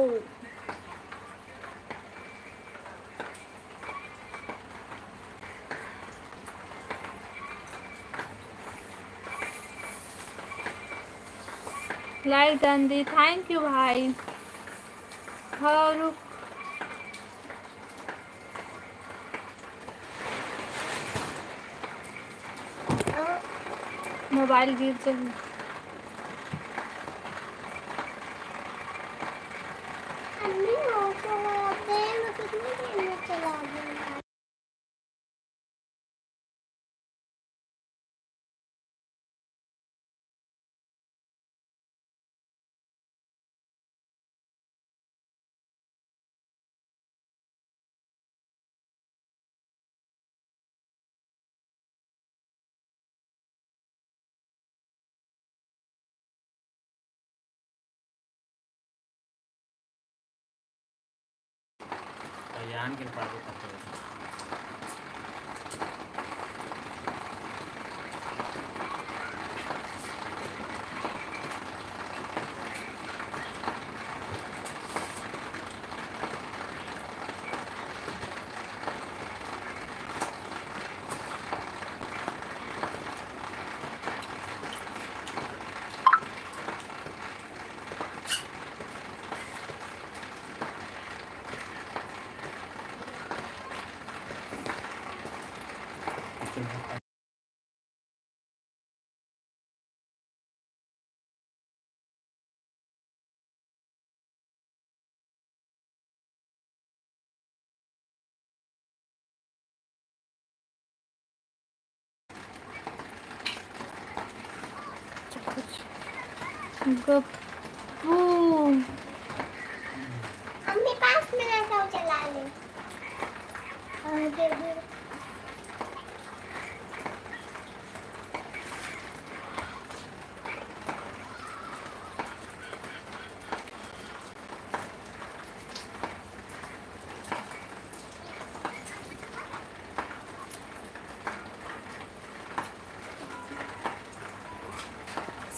Like done the, thank you भाई। हाँ, रुक। मोबाइल गिर जाही। ध्यान के पाबो करते। गप्पू। मम्मी, पाँच मिनट और चला ले। और दे दे।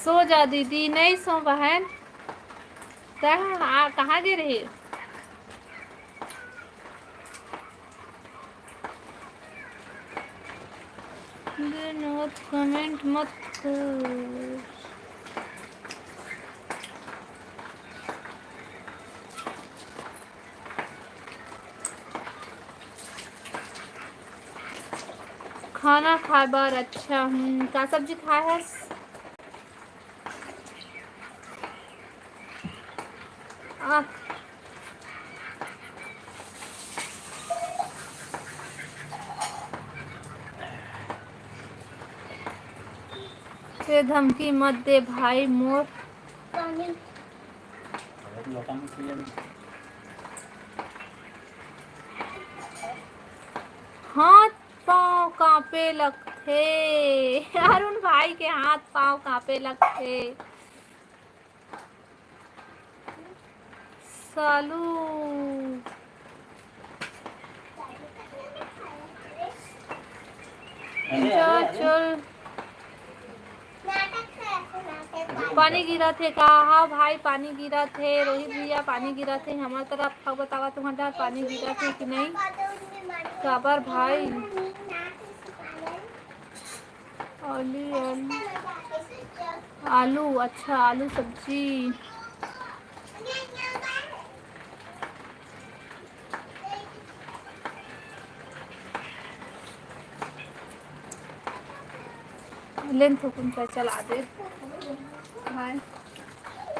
सो जा दीदी, नहीं सो बहन। तह आ, कहाँ गे रहे? विनोद, कमेंट मत कर। खाना खाए बर। अच्छा, हम्म, का सब्जी खाए हस? आ। से धमकी मत दे भाई मोर। हाथ पाँव कांपे लगथे। अरुण भाई के हाथ पाँव कांपे लगथे। सालू। जा चल। पानी गिरत हे का? हाँ भाई, पानी गिरत हे। रोहित भैया, पानी गिरत हे हमर तरफ। अब बतावा, तुम्हार डहर पानी गिरत हे कि नहीं? काबर भाई? आलू, आलू, आलू, अच्छा, आलू सब्जी। लेन थोकुन सा चला दे भाई।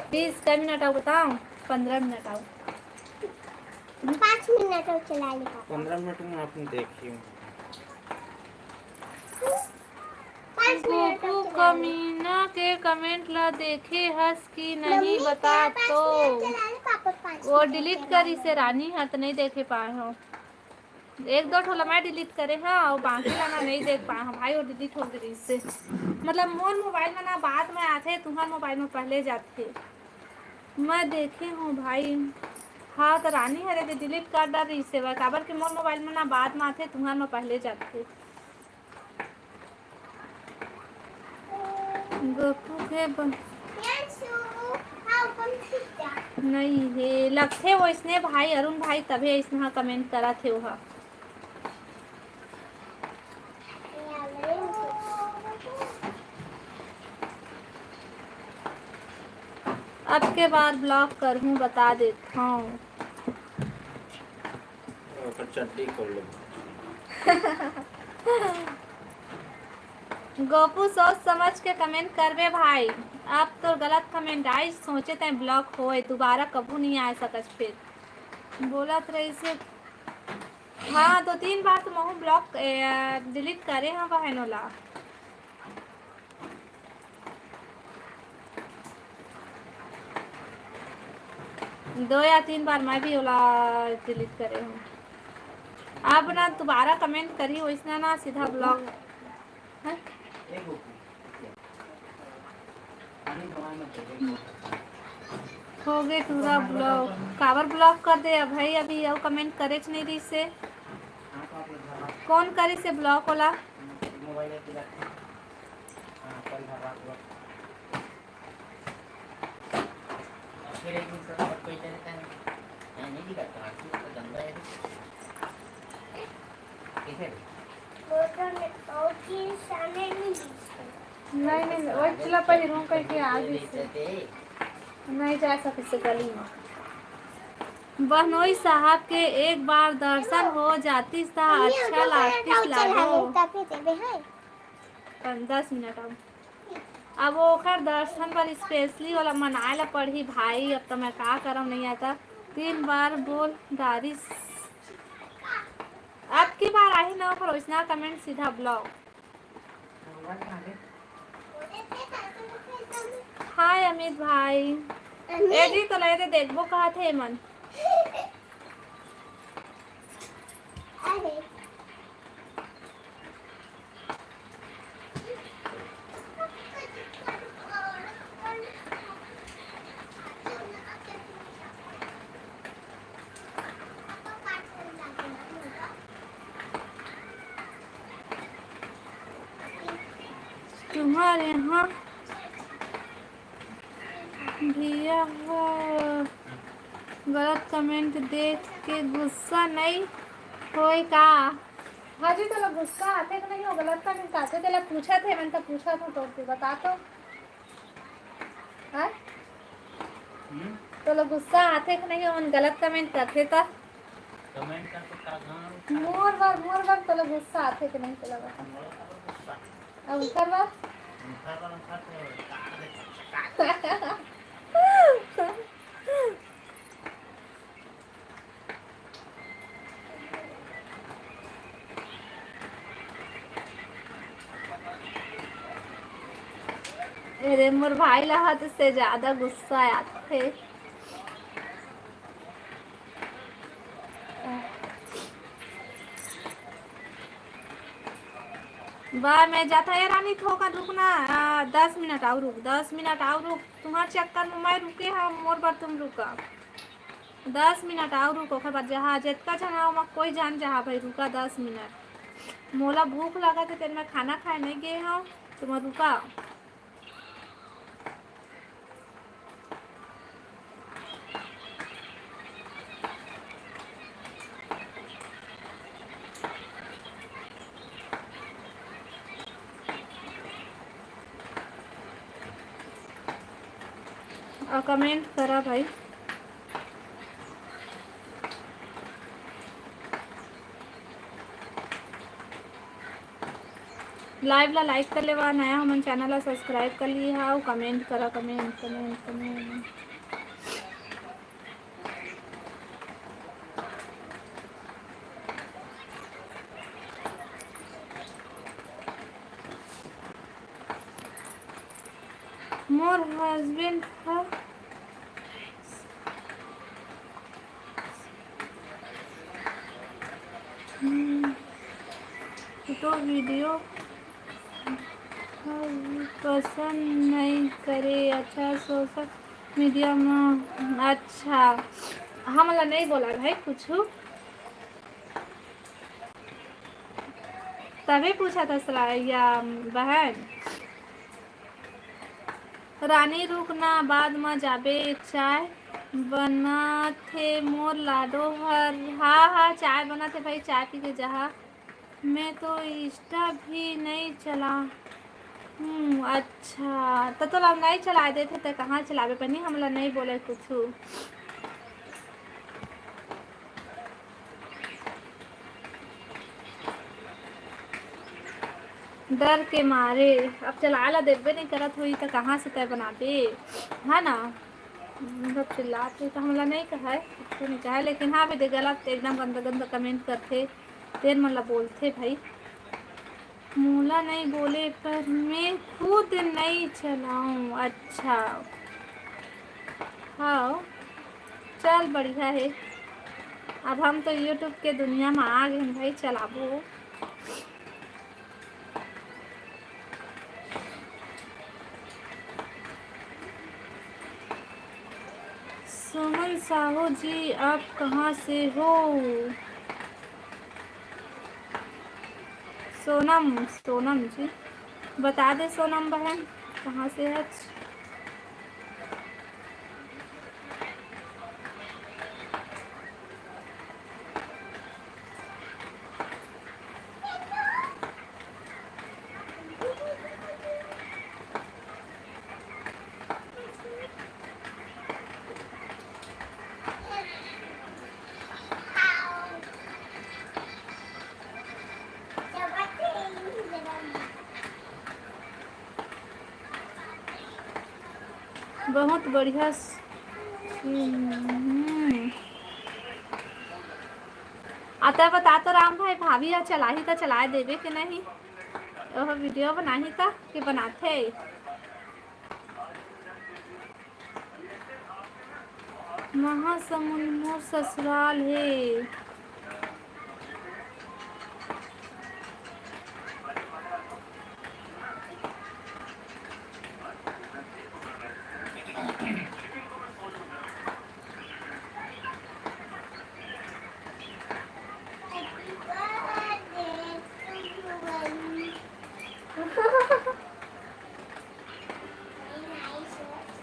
प्लीज, कै मिनट आऊ बताओ? पंद्रह मिनट आऊ। पाँच मिनट और चला ले पापा। पंद्रह मिनट में अपन देखियो। पाँच मिनट गोपू और चला ले। कमीना के कमेंट ला देखे हस कि नहीं, मम्मी, बता पाँच तो। मिनट चला ले पापा, पाँच वो मिनट डिलीट चला करी ले। से रानी हा, त नहीं देखे पाए हो। एक दो ठो ला मैं डिलीट करे हा, और बाकी ला ना नहीं देख पाए हा भाई, वो डिलीट हो गई से। मतलब मोर मोबाइल में ना बाद में आथे, तुम्हार मोबाइल में पहले जाथे। मैं देखे हूँ भाई। हाँ, तो रानी हरे दे डिलीट कर डार रही से, काबर के मोर मोबाइल में ना बाद में आथे, तुम्हार में पहले जाथे। गोपू के ब-, नहीं हे, लगथे वैसने भाई, अरुण भाई, तभे ऐसना कमेंट करत हे ओहा। अब के बार ब्लॉक करहूँ, बता देत हूँ। ओकर चड्डी खोल ले। गोपू, सोच समझ के कमेंट करबे भाई। अब तो गलत कमेंट आइस, सोचे तैं ब्लॉक होए, दोबारा कभू नहीं आ सकस फिर। बोलत रहिसे, हाँ, दो तीन बार तो महू ब्लॉक, ए, डिलीट करे हव बहन ओला। दो या तीन बार मैं भी ओला डिलीट करे हूँ। अब ना दोबारा कमेंट करी, वैसना ना सीधा ब्लॉक। हैं? हो गे टूरा block। काबर block कर दे अब भाई? अभी अउ comment करेच नहीं रहिस हे। कौन करिस हे block ओला? नहीं, नहीं, वो चला पहले room करके आ गई से। नहीं जा सकिस गली में। बहनोई साहब के एक बार दर्शन हो जातिस त अच्छा लागतिस लाडो। पाँच दस मिनट अब। अब ओकर दर्शन बर specially वाला मनाए ला पड़ही भाई। अब तो मैं का करम, नहीं आता। तीन बार बोल डारिस। अब की बार आही ना ओकर वैसना comment, सीधा block। हाय अमित भाई। ए जी, तो ले दे, देखबो कहा थे मन। तुम्हारे यहाँ भैया हो, गलत comment देख के गुस्सा नहीं होए का? हाँ जी, तोला गुस्सा आथे कि नहीं हो गलत comment आथे? तेला पूछत हे, मैं तो पूछत हूँ, तो तू बता तो। हाँ? हम्म? तोला गुस्सा आथे कि नहीं, ओमन गलत comment करथे त? Comment का तो का गाँव मोर बर, मोर बर तोला गुस्सा आथे कि नहीं, तोला बता। मोर बर गुस्सा। अब उनकर बर? उनकर बर, उनकर तो का दे। अरे, मोर भाई ला हद से ज्यादा गुस्सा आथे। बा, मैं जाता। ए रानी, थोकन रुक ना, आ, दस मिनट अउ रुक, दस मिनट अउ रुक। तुम्हार चक्कर में मैं रुके हँव, मोर बर तुम रुका। दस मिनट अउ रुक, ओकर बाद जहाँ जतका झन हे, ओमा कोई झन जहाँ भाई, रुका दस मिनट। मोला भूख लगत हे, तेन मैं खाना खाए नहीं गे हँव, तुम रुका। अउ comment करा भाई। Live ला like कर लेवा, नया हमन channel ला subscribe कर लिहा, अउ comment करा, comment, comment, comment। मोर husband ह हम्म, photo video पसंद नहीं करे। अच्छा, social media में, अच्छा, हमला नहीं बोला भाई कुछ। तभी पूछा था सला-, या बहन। रानी रुक ना, बाद म जाबे, चाय बनाथे मोर लाडो हर। हाँ, हाँ, चाय बनाथे भाई, चाय पी के जहा। मैं तो Insta भी नहीं चला। हम्म, अच्छा, त तोला नहीं चलाए देथे, त कहाँ चलाबे पनी? हमला नहीं बोले कुछ। डर के मारे अब चलाए ला देबे नहीं करत होई, त कहाँ से तय बनाबे, है ना? मतलब चिल्लात होई त हमला नहीं कहे, कुछ नहीं कहे, लेकिन हाँ, भी दे गलत एकदम गंदा गंदा comment करथे, तेन मन ला बोलथे भाई। मोला नहीं बोले, पर मैं खुद नहीं चलाऊं। अच्छा, हाँ, चल बढ़िया है। अब हम तो YouTube के दुनिया में आ गए हैं भाई, चलाबो। साहू जी, आप कहाँ से हो? सोनम, सोनम जी, बता दे सोनम बहन, कहाँ से है? बहुत बढ़िया स-, हम्म। आ, तै बता तो राम भाई, भाभी ह चलाही त चलाए देबे के नहीं? ओह वीडियो बनाही त के बनाथे? महासमुंद मोर ससुराल हे।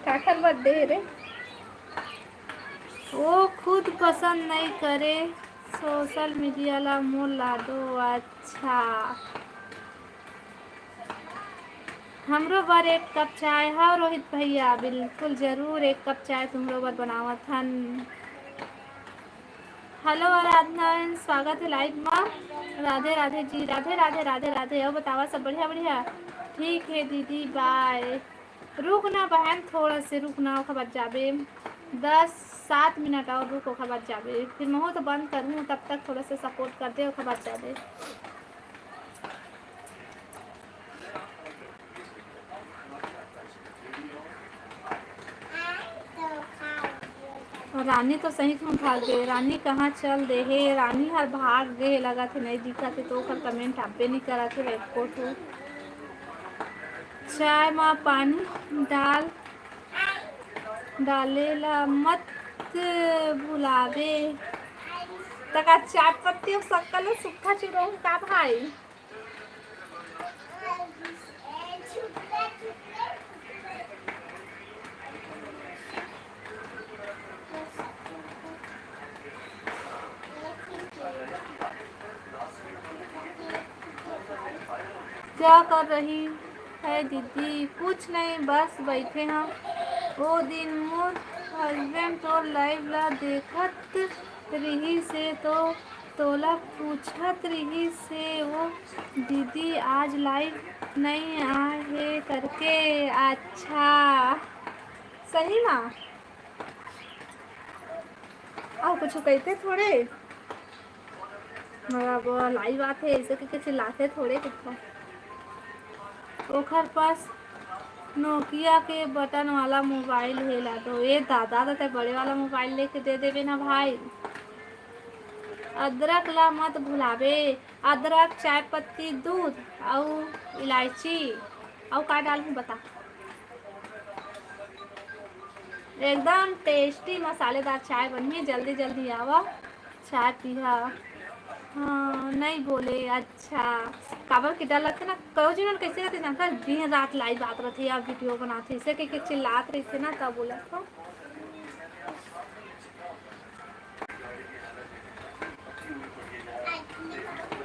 काखर बर्थडे हे रे? वो खुद पसंद नहीं करे सोशल मीडिया ला, मोर ला दो। अच्छा, हमरो बर एक कप चाय। हाँ रोहित भैया, बिल्कुल जरूर एक कप चाय तुमरो बर बनावत हन। हेलो आराधना, स्वागत है लाइव मा। राधे राधे जी, राधे राधे, राधे राधे। अउ बतावा, सब बढ़िया बढ़िया? ठीक है दीदी, बाय। रुक ना बहन, थोड़ा से रुक ना, ओखर बाद जाबे। दस, सात मिनट और रुक, ओखर बाद जाबे। फिर महू तो बंद करूँ, तब तक थोड़ा सा सपोर्ट कर दे, ओखर बाद जाबे। रानी तो सही में भाग गे। रानी कहाँ चल दे हे? रानी हर भाग गे लगत हे, नहीं दिखत हे तो ओकर कमेंट आबे नहीं करत हे एको ठो। चाय मा पानी डाल, डाले ला मत भुलाबे। तका चाय पत्ती अउ शक्कर ल सुक्खा चुरहूँ का भाई? क्या कर रही है दीदी? कुछ नहीं, बस बैठे हैं। वो दिन मोर हस्बैंड तो लाइव ला देखत रिहिस हे तो तोला पूछत रिहिस हे वो दीदी आज लाइव नई आए हे करके। अच्छा, सही मा? अउ कुछ कहिथे थोड़े? अब लाइव आथे, ऐसे करके चिल्लाथे थोड़े कुछ। ओखर पास नोकिया के बटन वाला मोबाइल हे ला तो। ए दादा, त तै बड़े वाला मोबाइल लेके दे देबे ना भाई। अदरक ला मत भुलाबे, अदरक, चाय पत्ती, दूध अउ इलायची अउ का डालहूँ बता। एकदम टेस्टी मसालेदार चाय बनही। जल्दी जल्दी आवा, चाय पीहा। हाँ, नहीं बोले, अच्छा, काबर के डर लगथे ना, कयो झन कैसे करथे जानथस, दिन रात लाइव आत रहिथे या वीडियो बनाथे, ऐसे कहिके चिल्लात रहिथे ना, तब बोलत हँव।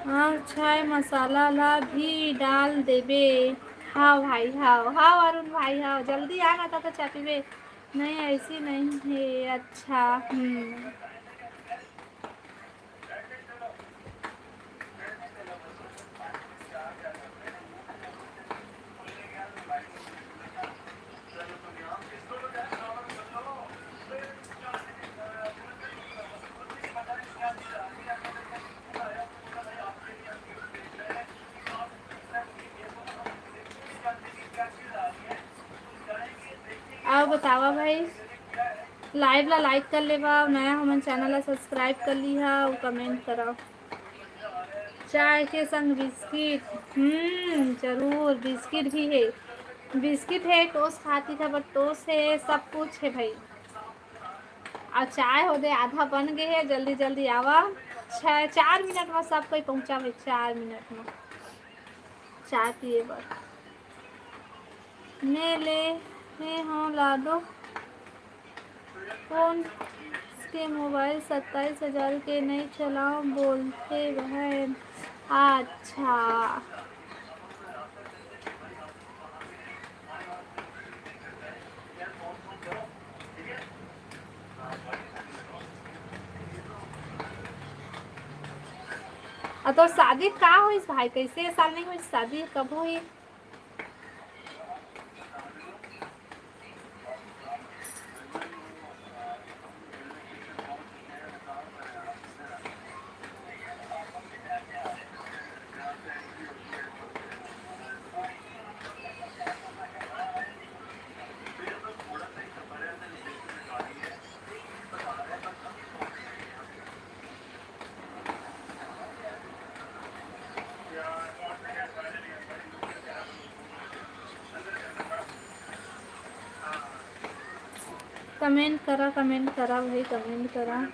हाँ, चाय मसाला ला भी डाल देबे। हाँ भाई, हाँ, हाँ, अरुण भाई, हाँ, जल्दी आना, त, त चाय पीबे। नहीं, ऐसी नहीं है। अच्छा, हम्म। अउ बतावा भाई, लाइव ला लाइक कर लेवा, नया हमन चैनल ला सब्सक्राइब कर लिहा अउ कमेंट करव। चाय के संग बिस्किट, हम्म, जरूर, बिस्किट भी हे, बिस्किट हे, टोस्ट खाती था, but टोस्ट हे, सब कुछ हे भाई। अउ चाय हो दे, आधा बन गे हे, जल्दी जल्दी आवा। छः, चार मिनट में सब कोई पहुँचावे, चार मिनट में चाय पिए बर। मैं ले, मैं हूँ लाडो। कौन के मोबाइल सत्ताईस हजार के नई चलाओ बोलथे बहन? अच्छा। अउ तोर शादी का होइस भाई? कइसे ए साल नइ होइस शादी? कब होही? Comment करा, comment करा भाई, comment करा।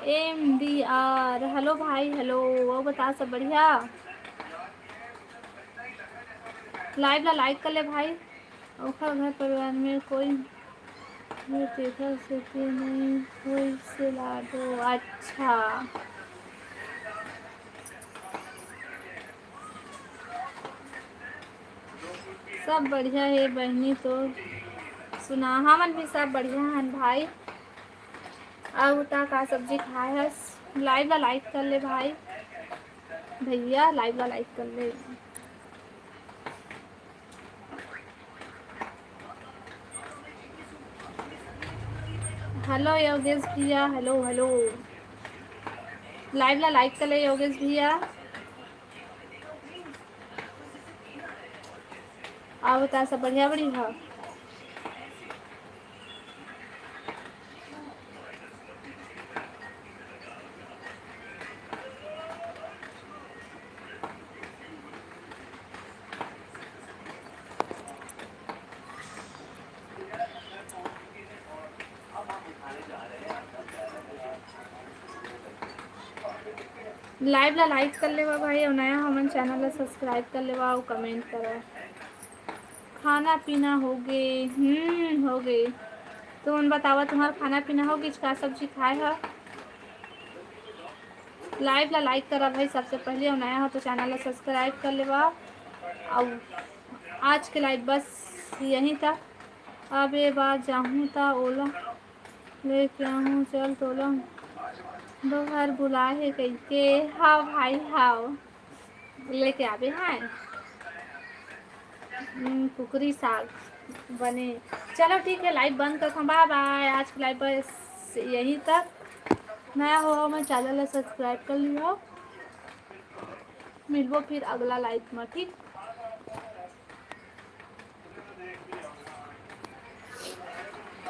M D R, hello भाई, hello। अउ बता, सब बढ़िया? Live ला like कर ले भाई। ओखर घर परिवार में कोई भी तेखर सेती नइ होइस लाडो। अच्छा, सब बढ़िया हे बहिनी, तो सुना? हमन भी सब बढ़िया हन भाई। अउ बता, का सब्जी खाए हस? Live ला like कर ले भाई, भैया, live ला like कर ले। Hello योगेश भैया, hello, hello। Live ला like कर ले योगेश भैया। अउ बता, सब बढ़िया, बढ़िया? Live ला like कर लेवा भाई, अउ नया हमन channel ला subscribe कर लेवा अउ comment करा। खाना पीना हो गे? हम्म, हो गे। तुमन बतावा, तुम्हार खाना पीना हो गे? का सब्जी खाए ह? Live ला like करा भाई सबसे पहले, अउ नया हो तो channel ला subscribe कर लेवा। अउ आज के live बस यहीं तक। अब ए बार जाहूँ त ओला लेके आहूँ, चल तोला डोहर बुलाए हे कहिके। हाव भाई, हाव, लेके आबे। हाँ, हम्म, कुकरी साग बने। चलो ठीक है, live बंद करता हूँ, bye bye। आज की live बस यहीं तक। नया हो मैं channel ला subscribe कर लियो। मिलबो फिर अगला live में, ठीक?